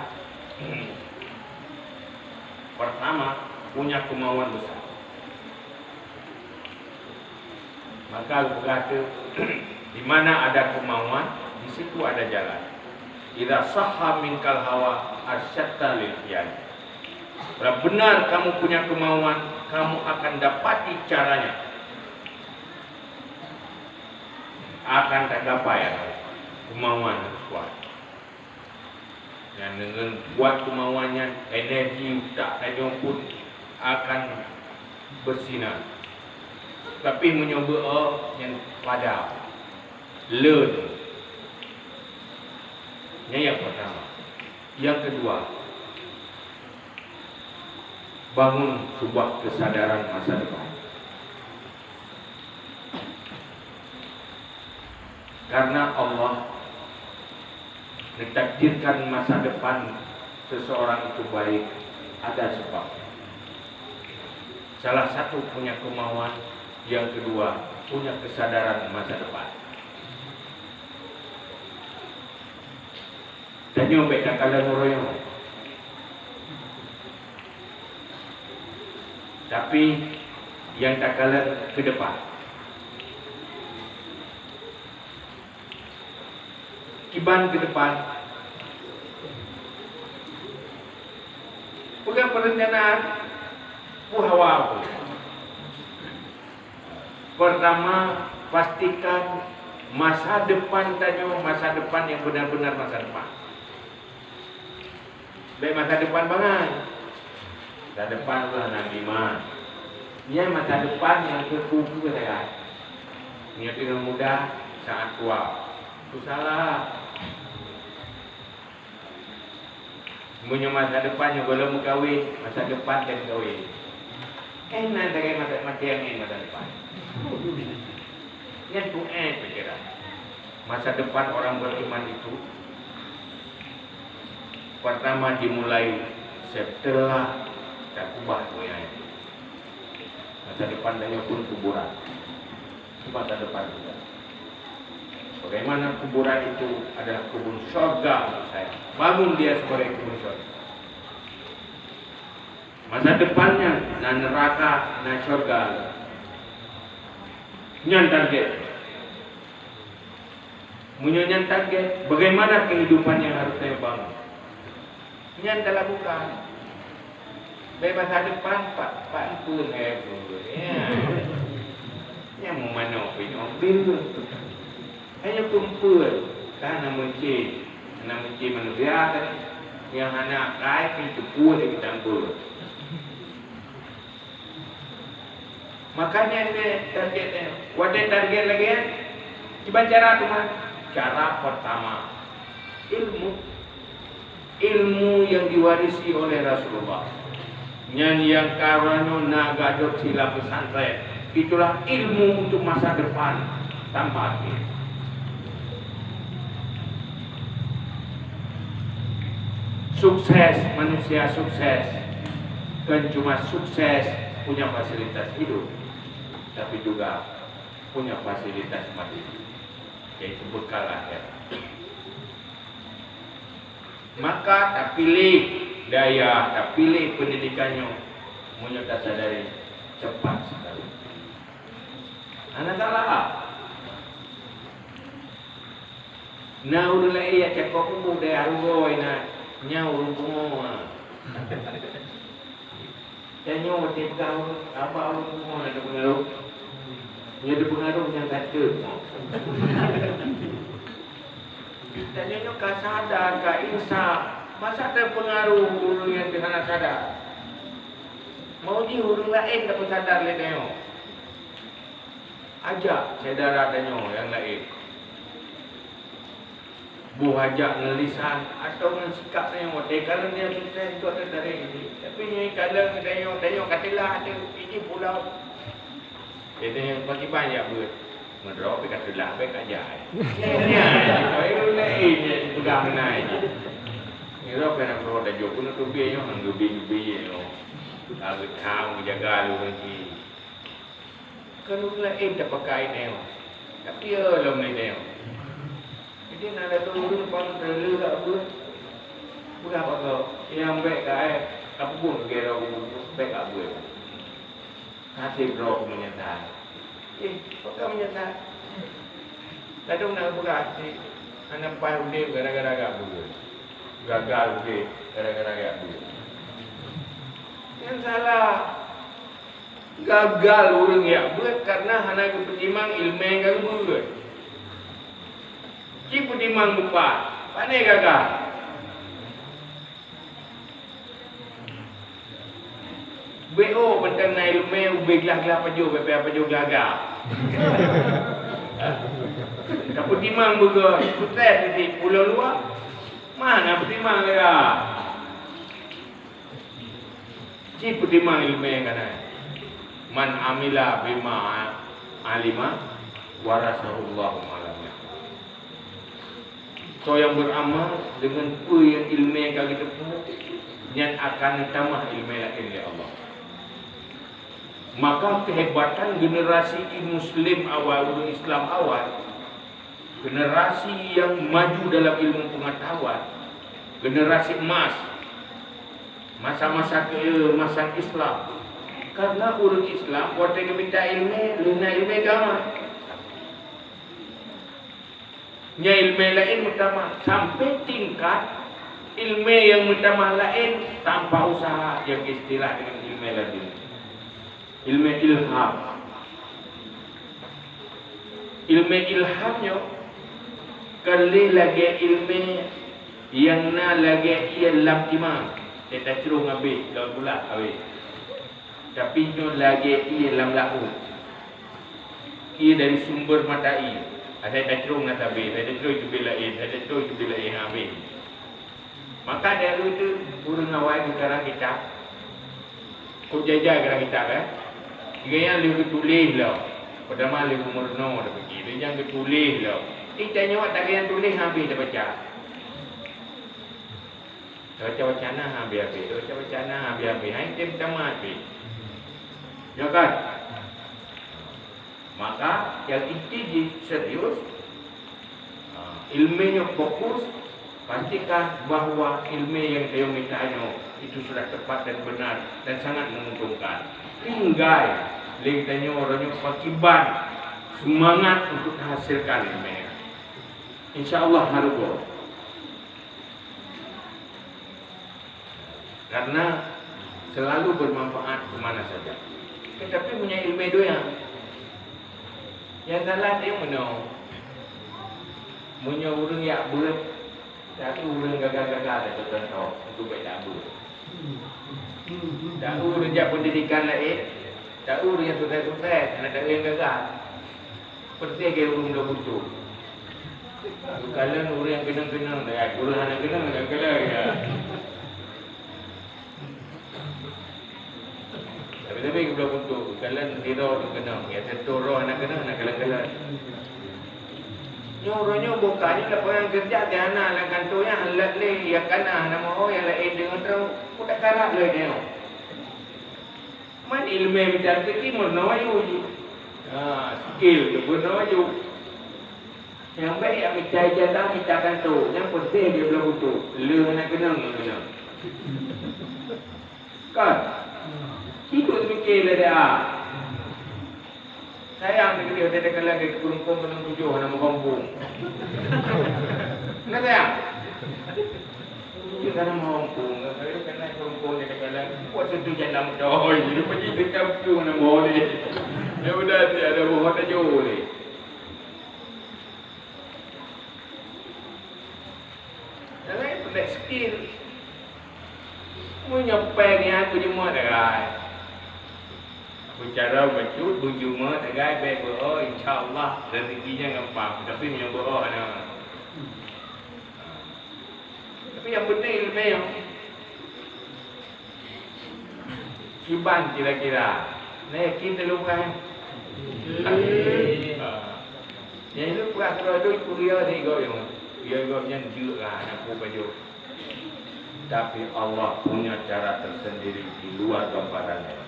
Pertama, punya kemauan besar. Maka geupeugah teuh, di mana ada kemauan, di situ ada jalan. Idza sahha minkal hawa arsyadta lil qiyam. Kalau benar kamu punya kemauan, kamu akan dapati caranya. Akan tercapai kemauan kuat. Nyan deungon kuat kemauan nyan, energi utak tanyoe pun akan bersinar. Tapi meunyoe beu-o nyan padam, leun. Nyan nyang pertama. Yang kedua, bangun sebuah kesadaran masa depan. Karena Allah menakdirkan masa depan seseorang itu baik, ada sebab. Salah satu punya kemauan, yang kedua punya kesadaran masa depan. Tanyoe bék takalon uroe nyoe. Tapi nyang takalon ke depan. Kiban ke depan. Peugah perencanaan, peue hawa peue. Pertama, pastikan masa depan tanyoe, masa depan yang benar-benar masa depan. Bék masa depan bangai. Masa depan tu hana lima. Nyan masa depan nyang keu-keu sagai. Nyoe teungoh muda, saát tua. Tu salah. Meunyoe masa depan nyoe gohlom meukawen, masa depan tem kawen. Eh, na sagai masa, maté angén masa depan. Nyan tu eh pikiran. Masa depan orang beriman itu pertama dimulai setelah takubah donya itu. Masa depan tanyoe pun kuburan. Itu masa depan kita. Bagaimana kuburan itu adalah kebun sorga untuk saya. Bangun dia sebagai kebun sorga. Masa depannya na neraka, na sorga. Nyan target. Meunyoe nyan target, bagaimana kehidupan yang harus saya bangun? Nyan talakukan. Bék masa depan, pak, pak empeuen hai aku. Ya. Nyang meumanok pih nyoe bil. Hanya peuempeuen, ka na meucé, na meucé manusia tadi. Nyang hana akai pih teupue lé geutampeue. Makanya ini target, eh, watèe target lagèe nyan, kiban cara teuma? Cara pertama, ilmu. Ilmu yang diwarisi oleh Rasulullah. Nyan nyang ka uroe nyoe na gadôh sila pesantren. Itulah ilmu untuk masa depan tanpa akhir. Sukses, manusia sukses, kan cuma sukses punya fasilitas hidup, tapi juga punya fasilitas mati, yaitu bekal akhirat. Maka tapiléh dayah, tapiléh pendidikan nyoe, meunyoe tasadari, cepat sekali. Hana salah. Na ureueng laén nyang cakap bumoe dayah uroe na, nyan ureueng bumoe. Tanyoe watèe peugah ureueng, haba ureueng bumoe na teupeungaruh. Nyang teupeungaruh nyang ka teuk. Tanyoe nyoe ka sadar, ka insaf. Masa teupeungaruh ureueng nyang hana sadar? Mau jih ureueng laén tapeusadar lé tanyoe. Ajak syedara tanyoe nyang laén. Boh ajak ngon lisan atawa ngon sikap tanyoe, watèe kalon tanyoe sukses, tu atra tarek. Tapi nyoe kalon tanyoe, tanyoe ka teulah tu, iji pulau. Jadi nyang pakiban jak beuet. Meudroe pih ka teulah, bèk ka jai. Nyan, nyan, nyan, nyan, nyan, peugah meunan jih. Nyoe pih na keudroe tajok, keuneuk teubiet nyoe, han geubi-geubi nyoe. Ka geutham, geujaga lé ureueng chik. Kan ureueng laén tapakai nyoe. Tapi ya lom lé nyoe. Jadi na ladôm ureueng pang teuleu ka beuet. Peugah bak gob, nyang bèk ka, eh, ka peubuet lagèe droe, bèk ka beuet. Hasé droe meunyeusai. Eh, pakon meunyeusai? Ladôm na geupeugah cit, hana paih udép gara-gara gak beuet. Gagal udép gara-gara gak beuet. Nyang salah. Gagal ureueng jak beuet karena hana geupeutimang ileumèe nyang ka geubeuet. Ci peutimang beupat, pane gagal. Beuet oh, mantong na ileumèe ubé glah-glah pajoh, bèe-bèe pajoh glah-glah. Tapeutimang beugöt, sukses di pulo luwa. Mana peutimang lagèe? Ci peutimang ileumèe ka na. "Man amila bima alima, warasahullahu ma lam ya'lam." Soe nyang beuramal deungon peue nyang ileumèe ka geuteupeue, nyan akan neutamah ileumèe laén lé Allah. Maka keuhebatan generasi muslim awai, ureueng Islam awai, generasi nyang maju dalam ilmu pengetahuan, generasi emas, masa-masa keemasan Islam. Karena ureueng Islam watèe geumita ileumèe, lheuh na ileumèe agama. Nyan ileumèe laén meutamah, sampai tingkat ileumèe nyang meutamah laén tanpa usaha, nyang istilah deungon ileumèe ladun. Ileumèe ilham. Ileumèe ilham nyoe kon lé lagèe ileumèe nyang na lagèe ié lam timang, teuka tacrông habéh, daun bulat habéh. Tapi nyoe lagèe ié lam laôt. Ié dari sumber mata ié. Asai tacrông na sabé, asai tacrông teubiet laén, asai tacrông teubiet laén, habéh. Maka dari itu ureueng awai geukarang kitab. Kok jaja karang kitab, eh? Tiga nyang lheueh geutuléh lom. Peutama lheueh geumeurunoe, tapike. Lheueh nyan geutuléh lom. Ih, tanyoe tak nyang tuléh habéh tabaca. Baca-baca na habéh-habéh, baca-baca na habéh-habéh, hai tem tamat pih. Ya kan? Maka nyang inti jih serius, ha, ileumèe nyoe fokus, pastikan bahwa ileumèe nyang tanyoe mita nyoe itu sudah tepat dan benar dan sangat menguntungkan. Tinggai lé tanyoe uroe nyoe pakiban semangat untuk hasilkan ileumèe. Insya Allah hareuboh. Karena selalu bermanfaat ke mana saja. Tetapi meunyoe ileumèe donya, nyang salah teuh meunoe. Meunyoe ureueng jak beuet, tapi ureueng gaga-gaga dah contoh, itu baik tak beuet. Tahu ureueng jak pendidikan laén, tahu ureueng nyang sukses-sukses, hana tahu nyang gagal. Peureuteh lagèe ureueng bloe buntôt. Geukalon ureueng nyang keunong-keunong, ya, ureueng hana keunong, geukalon, ya. Tapi-tapi geubloe buntôt, geukalon sidroe keunong, ya, teuntèe droe hana keunong, hana kalon-kalon. Nyoe uroe nyoe buka nyoe lapangan keureuja, di hana lam kantô nyan, lheueh lé, ya kana hana meuho, nyang laén deungon droe, udah karab lé nyoe. Man ileumèe mita rezeki meurunoe aju jih. Ha, skill tu meurunoe aju. Nyang bèk jak mita ijazah, mita kantô, nyang peureuteh lé bloe buntôt, lé hana keunong nyang keunong. Kan? Sibuk teumikir lé dia. Sayang teuh keudéh, watèe takalon lagèe keupeurempuan keunong tujoh hana meuhom phôn. Hana sayang? Tujoh hana meuhom phôn, kadang-kadang keupeurempuan watèe takalon, buet seutu jalan meudoh, jadi pergi dekat tu hana meuhom lé. Ya udah, tiada meuhom tajo lé. Laén peureulèe skill. Meunyoe pèng nyan beujeumeut dagai. Beucara bacut beujeumeut dagai bèk beuo, insya Allah rezeki nyan gampang. Tapi meunyoe beuo hana. Tapi nyang penting ileumèe. Kiban kira-kira. Na yakin teuh lôn peugah nyan? Yakin. Ha. Nyang itu peurah keudroe itu, peue dia ni gob nyoe. Dia gob nyan jeuet lah, hana peue pajoh. Tapi Allah punya cara tersendiri di luar gambaran nyan.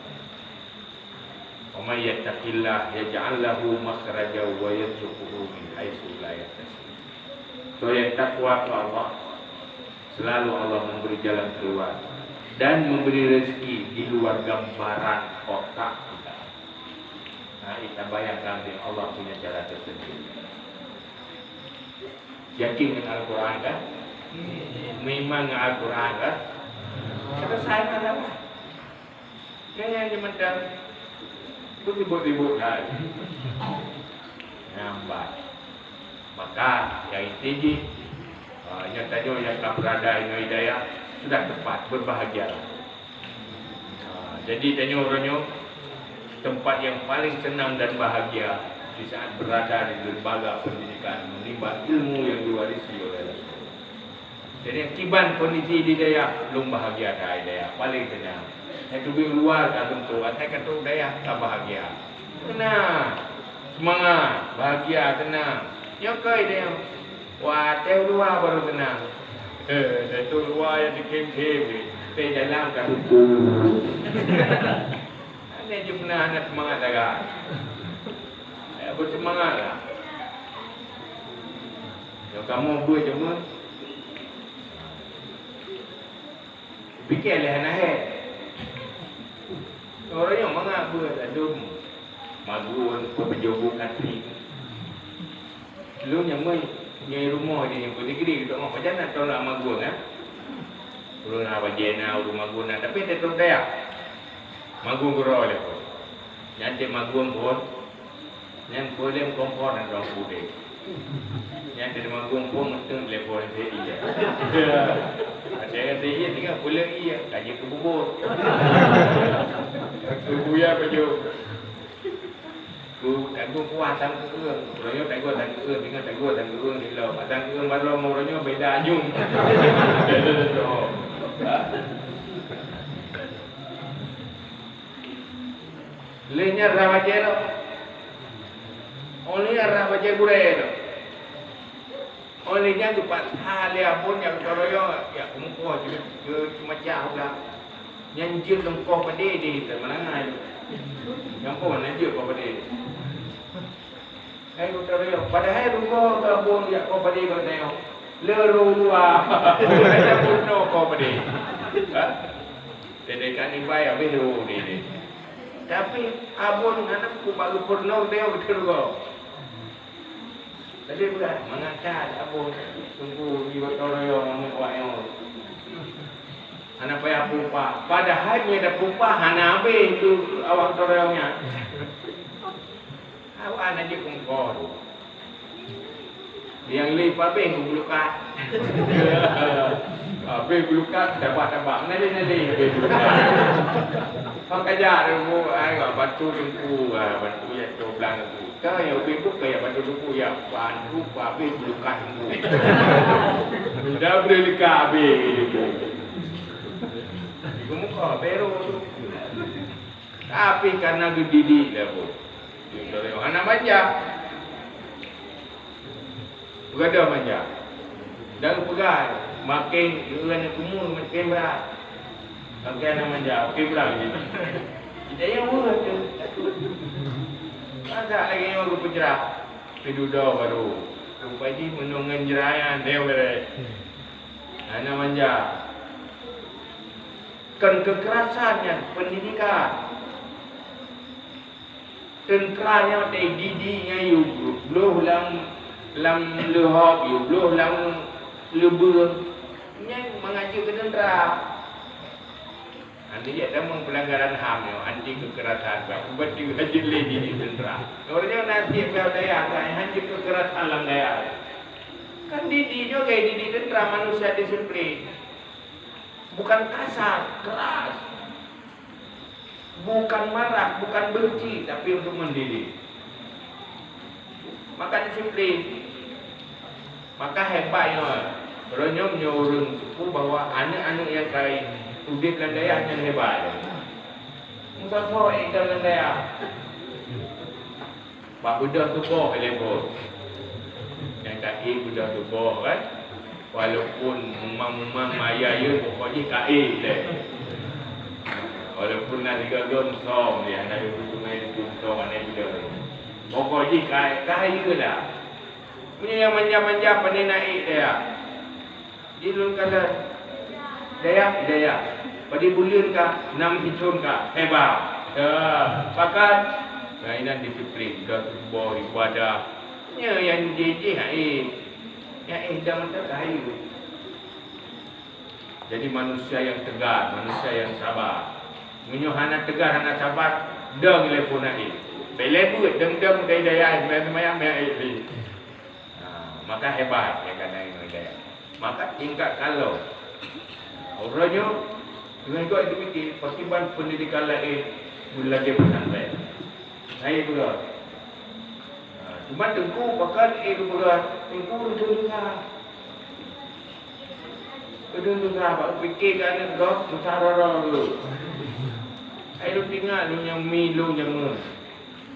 "Wa may yattaqillaha yaj'al lahu makhraja wa yarzuqhu min haitsu la yahtasib." Soe nyang takwa keu Allah, selalu Allah memberi jalan keluar dan memberi rezeki di luar gambaran otak kita. Nah, kita bayangkan deh, Allah punya cara tersendiri. Yakin dengan Al-Quran kan? Memang dengan Al-Quran kan? Selesai masalah. Jangan cuma dah beribut-ribut lah. Nampak. Maka, yang inti jih, ah, nyang tanyoe nyang ka beurada inoe di dayah, sudah tepat, berbahagialah. Ah, jadi tanyoe uroe nyoe, tempat yang paling senang dan bahagia di saat berada di lembaga pendidikan, menimba ilmu yang diwarisi oleh Rasulullah. Jadi, kiban kondisi di dayah, lôn bahagia that di dayah, paling seunang. Hai teubiet luwa ka lôn trok, asai ka trok dayah ka bahagia. Seunang, seumangat, bahagia, seunang. Nyoe keuh di dayah. Watèe luwa barô seunang. Eh, di trok luwa nyang dikém-kém, di dalam ka teuku. Hana jeuet meunan, hana seumangat lagèe. Eh, beuseumangat lah. Nyoe kamoe beuet jameun. Pike lé hana hèk. Uroe nyoe mangat beuet ladôm magun, peujobu katri. Lôn nyang meu nyang rumoh di nyoe peudigri, geutanyoe pajan na tolak magun, eh. Ureueng na bajèe na, ureueng magun na, tapi tetep dayah. Magun keudroe lé. Nyan cit magun phôn, nyan peuleueng kompor ngon ureueng udép. Nyan cit magun phôn meuteun telepon C I. Ada yang C I tinggal peuleueng ié, ka jeuet keu bubur. Keu buya pajoh. Ku tagoe kuah sang keueung, uroe nyoe tagoe sang keueung, tinggai tagoe sang keueung di lom. Sang keueung barô ngon uroe nyoe beda anyum. Beda tu. Lheueh nyan rhah bajèe lom. Oh, lheueh nyan rhah bajèe gurèe lom. Oh, lheueh nyan geupaksa lé Abon jak gotong royong, jak keumeukoh, jeuet, jeuet, jeuet meumacah ulang. Nyan jeuet lôn koh padé deh, meunangah jeuet. Nyan phôn na jeuet koh padé. Hai gotong royong, padahai rugoe keu Abon jak koh padé bak tanyoe. Le rôh luwa. Padahai peunoh koh padé. Ha? Teudekat ibai habéh rôh deh. Tapi Abon hana peue bak geupeurunoe teuh beutôi gob. Tapi beurat, mangat that Abon teungku di gotong royong ngon awak nyoe. Hana payah peupah. Padahai meunyo tapeuupah hana habéh keu awak gotong royong nyan. Awak hana jeuet keu muka tu. Nyang lé pabéh keu bulukat. Habéh bulukat, tabah-tabah. Nalé-nalé habéh bulukat. Maka jak teungku, ai, bantu teungku, ah, bantu jak toblang teungku. Ka nyang ubé buet ka jak bantu teungku, jak bantu pabéh bulukat teungku. Dah boleh leka habéh teungku. Di muka, bero tu. Tapi karena geudidik lé Abon. Hana manja. Geupeugah manja. Dan geupeugah, makin geureun keu mu, makin brat. Makin hana manja, makin brat. Kita nyang weueh tu. Masa lagèe nyoe geupeujrah. Peududoe barô. Rupa jih meunong ngon jrah nyan, deh, beureh. Hana manja. Kon keukerasan nyan, pendidikan. Teuntra nyan watèe didik nyan yue bloh lam, lam leuhop, yue bloh lam leubeueng. Nyan mangat jeuet keu teuntra. Anti jak tamong pelanggaran HAM nyoe, anti keukerasan, bah. Ubat jeuet lé didik teuntra. Ureueng nyoe na tiep dayah, han jeuet keukerasan lam dayah. Kan didik nyoe gaya didik teuntra, manusia disiplin. Bukan kasar, keras. Bukan marah, bukan benci, tapi untuk mendidik. Maka disiplin. Maka hebat nyoe. Uroe nyoe meunyoe ureueng teupeu bahwa aneuk-aneuk nyang ka udép lam dayah nyan hebat. Musafoh ék lam dayah. Bak beudôh tuboh lé boh. Ka ék beudôh tuboh kan. Walaupun mumang-mumang maya yue, pokok jih ka ék lé. Walaupun na sigoe-goe musöm, ya, na yue cuma itu musöm, na yue beudôh. Pokok jih ka, ka yue lah. Meunyoe nyang manja-manja, pane na ék dayah. Di lôn kalon dayah, dayah. Padé buleuen ka, nam sithon ka, hebat. Ya, pakat. Nah, inan disiplin, ka tuboh ibadah. Nyoe nyang jih-jih hai. Nyang éh dang mantap hai. Jadi manusia yang tegar, manusia yang sabar. Meunyoe hana tegar, hana sabar, dong lé phon hai. Bèk lé beuet, dong-dong dari dayah, dari semayang, dari Ha, maka hebat nyang ka na ilmu hidayah. Maka tingkat kalon. Uroe nyoe, deungon gobnyan geupike, pakriban pendidikan laén meulagèe pesantren. Hai beureukat. Ha, cuma teungku pakon, eh, beureukat, teungku ureueng tuha. Ureueng tuha bak pike keu aneuk gob, susah rara tu. Hai lôn teuingat lôn nyang mi lôn jameun.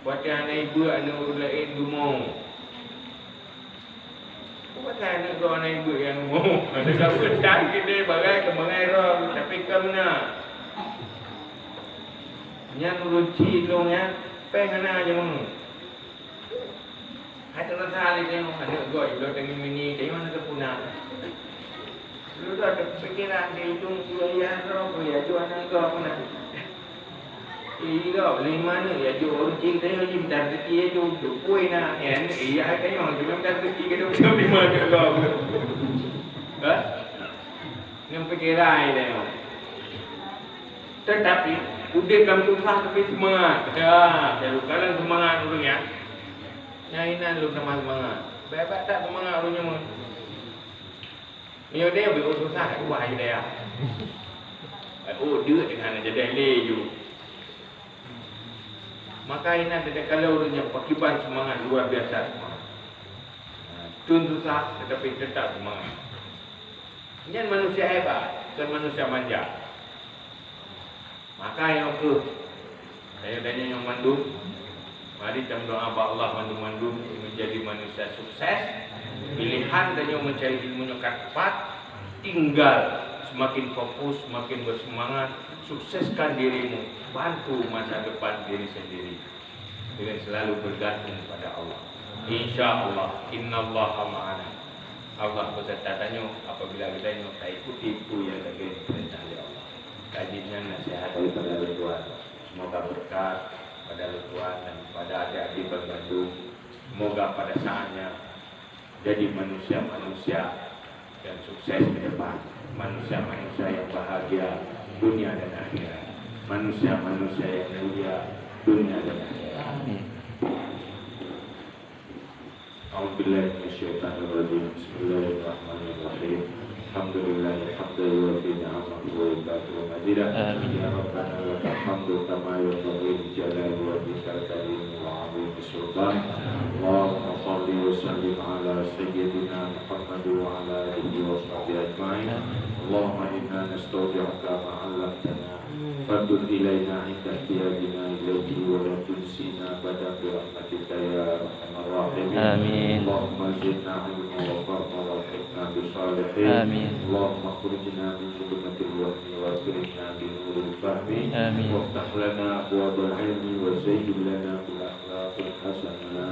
Watèe hana ibeuet aneuk ureueng laén dumo. Bukan aneuk droe aneuk ibu nyang mo. Aneuk sapeue tan keuneuk bagai keumangai droe, tapi ka meunan. Nyan ureueng chik lôn nyan, péng hana jameun. Hai teuka lé teuh aneuk gob, ibloe tangieng mini, tangieng hana teupuna. Lôn dah teupikiran, teuitung, kuyayah droe, kuyayah aneuk gob meunan. Iya, lima aneuk ya, jok ureueng chik tanyoe jih mita rezeki ya, jok, jok pue na. Ya, iya, tanyoe jih mita rezeki, kadang lima aneuk lom. Ha? Ngon pikiran tanyoe. Tetapi, udép lam susah tapi seumangat. Ya, kalau kalon seumangat ureueng nyan. Nyan inan lôn tamah seumangat. Bèk-bèk that seumangat ureueng nyoe. Meunyoe deh beuet susah, wah, ayo deh, ya. Oh, dia dengan jadi lé ju. Maka inan teuka lé ureueng nyang pakriban seumangat luar biasa seumangat. Ha, tun susah, tetapi tetap seumangat. Nyan manusia hebat, bukan manusia manja. Maka nyoe keuh, tanyoe-tanyoe nyoe mandum, mari tameudoa bak Allah mandum-mandum menjadi manusia sukses. Pilihan tanyoe mencari ilmu nyoe ka tepat, tinggal semakin fokus, semakin bersemangat, sukseskan dirimu, bantu masa depan diri sendiri. Dengan selalu bergantung pada Allah. Insya Allah, innallaha ma'ana. Allah beserta tanyoe apabila geutanyoe taikuti peue nyang lagèe peurintah lé Allah. Kaji nyan nasihat daripada lôn tuan. Semoga berkat pada lôn tuan dan pada adik-adik banmandum. Semoga pada saatnya jadi manusia-manusia yang sukses ke depan, manusia-manusia yang bahagia dunia dan akhirat, manusia-manusia yang mulia dunia dan akhirat. Amin. أعوذ بالله من الشيطان الرجيم. بسم الله الرحمن الرحيم. الحمد لله حمدا يوافي نعمه ويكافئ مزيده. آمين. يا ربنا لك الحمد كما ينبغي لجلال وجهك الكريم وعظيم السلطان. اللهم صل وسلم على سيدنا محمد وعلى آله وصحبه أجمعين. آمين. اللهم إنا نستودعك ما علمتنا فردد إلينا عند احتياجنا إليه ولا تنسنا أبدا برحمتك يا أرحم الراحمين. آمين. اللهم زدنا علما وفهما وألحقنا بالصالحين. آمين. اللهم أخرجنا من ظلمات الوهم وأكرمنا بنور الفهم. آمين. وافتح لنا أبواب العلم وزين لنا بالأخلاق الحسنة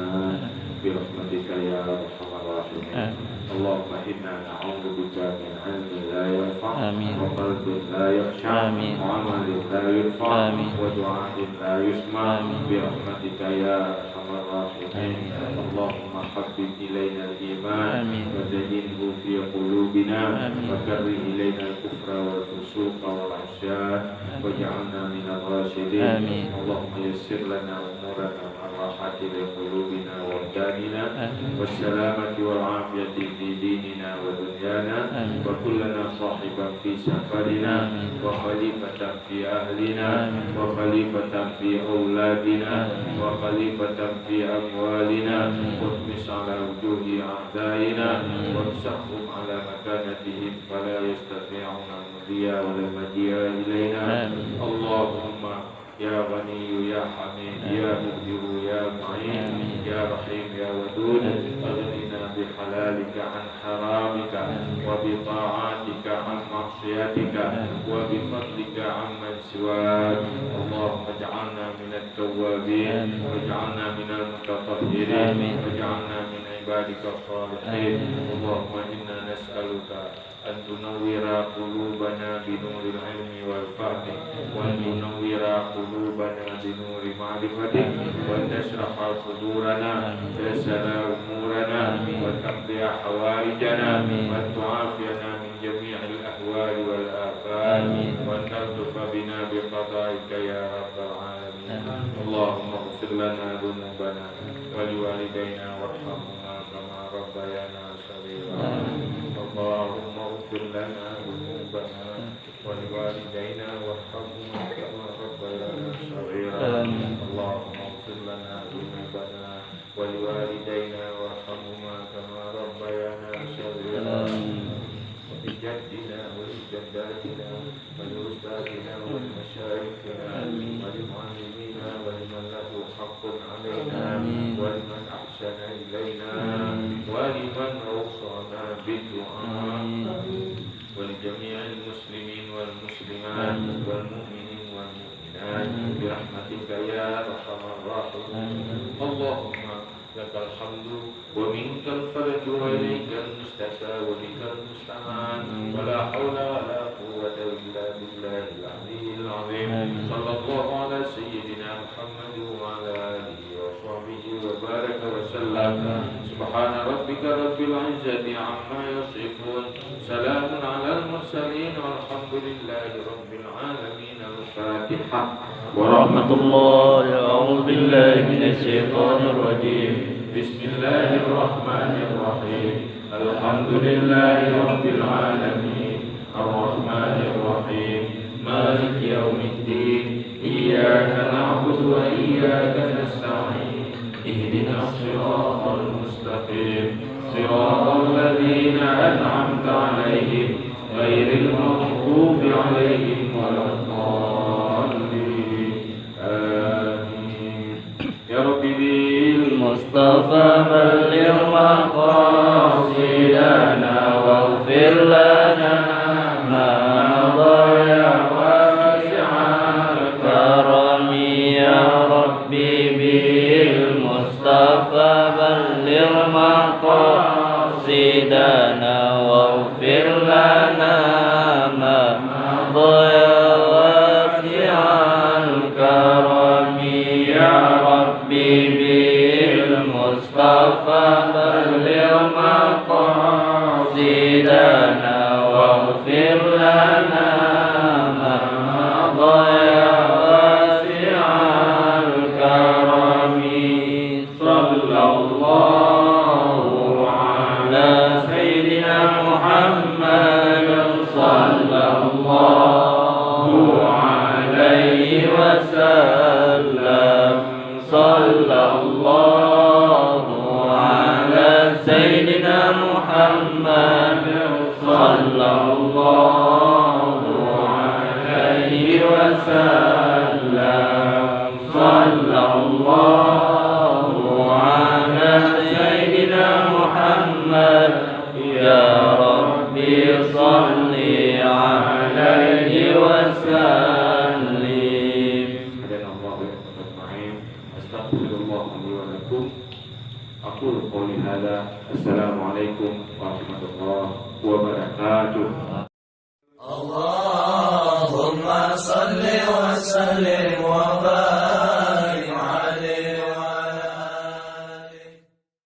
برحمتك يا أرحم الراحمين. آمين. اللهم إنا نعوذ بك من علم لا ينفع، آمين. وقلب لا يخشع، آمين. وعمل لا يرفع، آمين. ودعاء لا يسمع، آمين. برحمتك يا أرحم الراحمين. آمين. اللهم حبب إلينا الإيمان، آمين. وزينه في قلوبنا، آمين. وكره إلينا الكفر والفسوق والعصيان، آمين. واجعلنا من الراشدين. آمين. اللهم يسر لنا أمورنا مع الراحة لقلوبنا وأبداننا، آمين. والسلامة والعافية في ديننا ودنيانا، آمين. وكن لنا صاحبا في سفرنا، آمين. وخليفة في أهلنا، آمين. وخليفة في أولادنا، آمين. وخليفة في أموالنا، آمين. واطمس على وجوه أعدائنا، آمين. وامسحهم على مكانتهم فلا يستطيعون المضي ولا المجيء إلينا. آمين. اللهم يا غني يا حميد، يا مبدئ يا معين، يا رحيم يا ودود، أغننا بحلالك حلالك عن حرامك، وبطاعتك عن معصيتك، وبفضلك عمن سواك. اللهم اجعلنا من التوابين، واجعلنا من المتطهرين، واجعلنا من عبادك الصالحين. اللهم إنا نسألك أن تنور قلوبنا بنور العلم والفهم، وأن تنور قلوبنا بنور معرفتك، وأن تشرح صدورنا، وتيسر أمورنا، وتقضي حوائجنا، وأن تعافينا من جميع الأهوال والآفات، وأن تلطف بنا بقضائك يا رب العالمين. اللهم اغفر لنا ذنوبنا ولوالدينا وارحمهما كما ربيانا صغيرا. اللهم اغفر لنا ذنوبنا ولوالدينا وارحمهما كما ربيانا صغيرا. اللهم اغفر لنا ذنوبنا ولوالدينا وارحمهما كما ربيانا صغيرا. ولجدنا ولجداتنا ولأستاذنا ولمشايخنا ولمعلمينا ولمن له حق علينا ولمن أحسن إلينا ولمن أوصانا بالدعاء ولجميع المسلمين والمسلمات والمؤمنين والمؤمنات برحمتك يا أرحم الراحمين. اللهم لك الحمد ومنك الفرج وإليك المشتكى وبك المستعان ولا حول ولا قوة إلا بالله العلي العظيم. صلى الله على سيدنا محمد وعلى آله وصحبه وبارك وسلم. سبحان ربك رب العزة عما يصفون. سلام على المرسلين والحمد لله رب العالمين. الفاتحة. ورحمة الله. أعوذ بالله من الشيطان الرجيم. بسم الله الرحمن الرحيم. الحمد لله رب العالمين. الرحمن الرحيم. مالك يوم الدين. إياك نعبد وإياك نستعين. اهدنا الصراط المستقيم. صراط الذين أنعمت عليهم غير المغضوب عليهم ولا الضالين. آمين. يا رب بالمصطفى بلغ مقاصدنا واغفر لنا ما مضى يا واسع الكرم. يا رب بالمصطفى بلغ مقاصدنا واغفر لنا ما مضى يا واسع الكرم. يا رب بالمصطفى بلغ مقاصدنا واغفر لنا ما مضى يا واسع الكرم. صلى الله على سيدنا محمد، صلى الله عليه وسلم، صلى الله على سيدنا محمد، صلى الله عليه وسلم. صلى الله على سيدنا محمد. يا رب صل عليه وسلم. هدانا الله وإياكم أجمعين. أستغفر الله لي ولكم. أقول قولي هذا. السلام عليكم ورحمة الله وبركاته.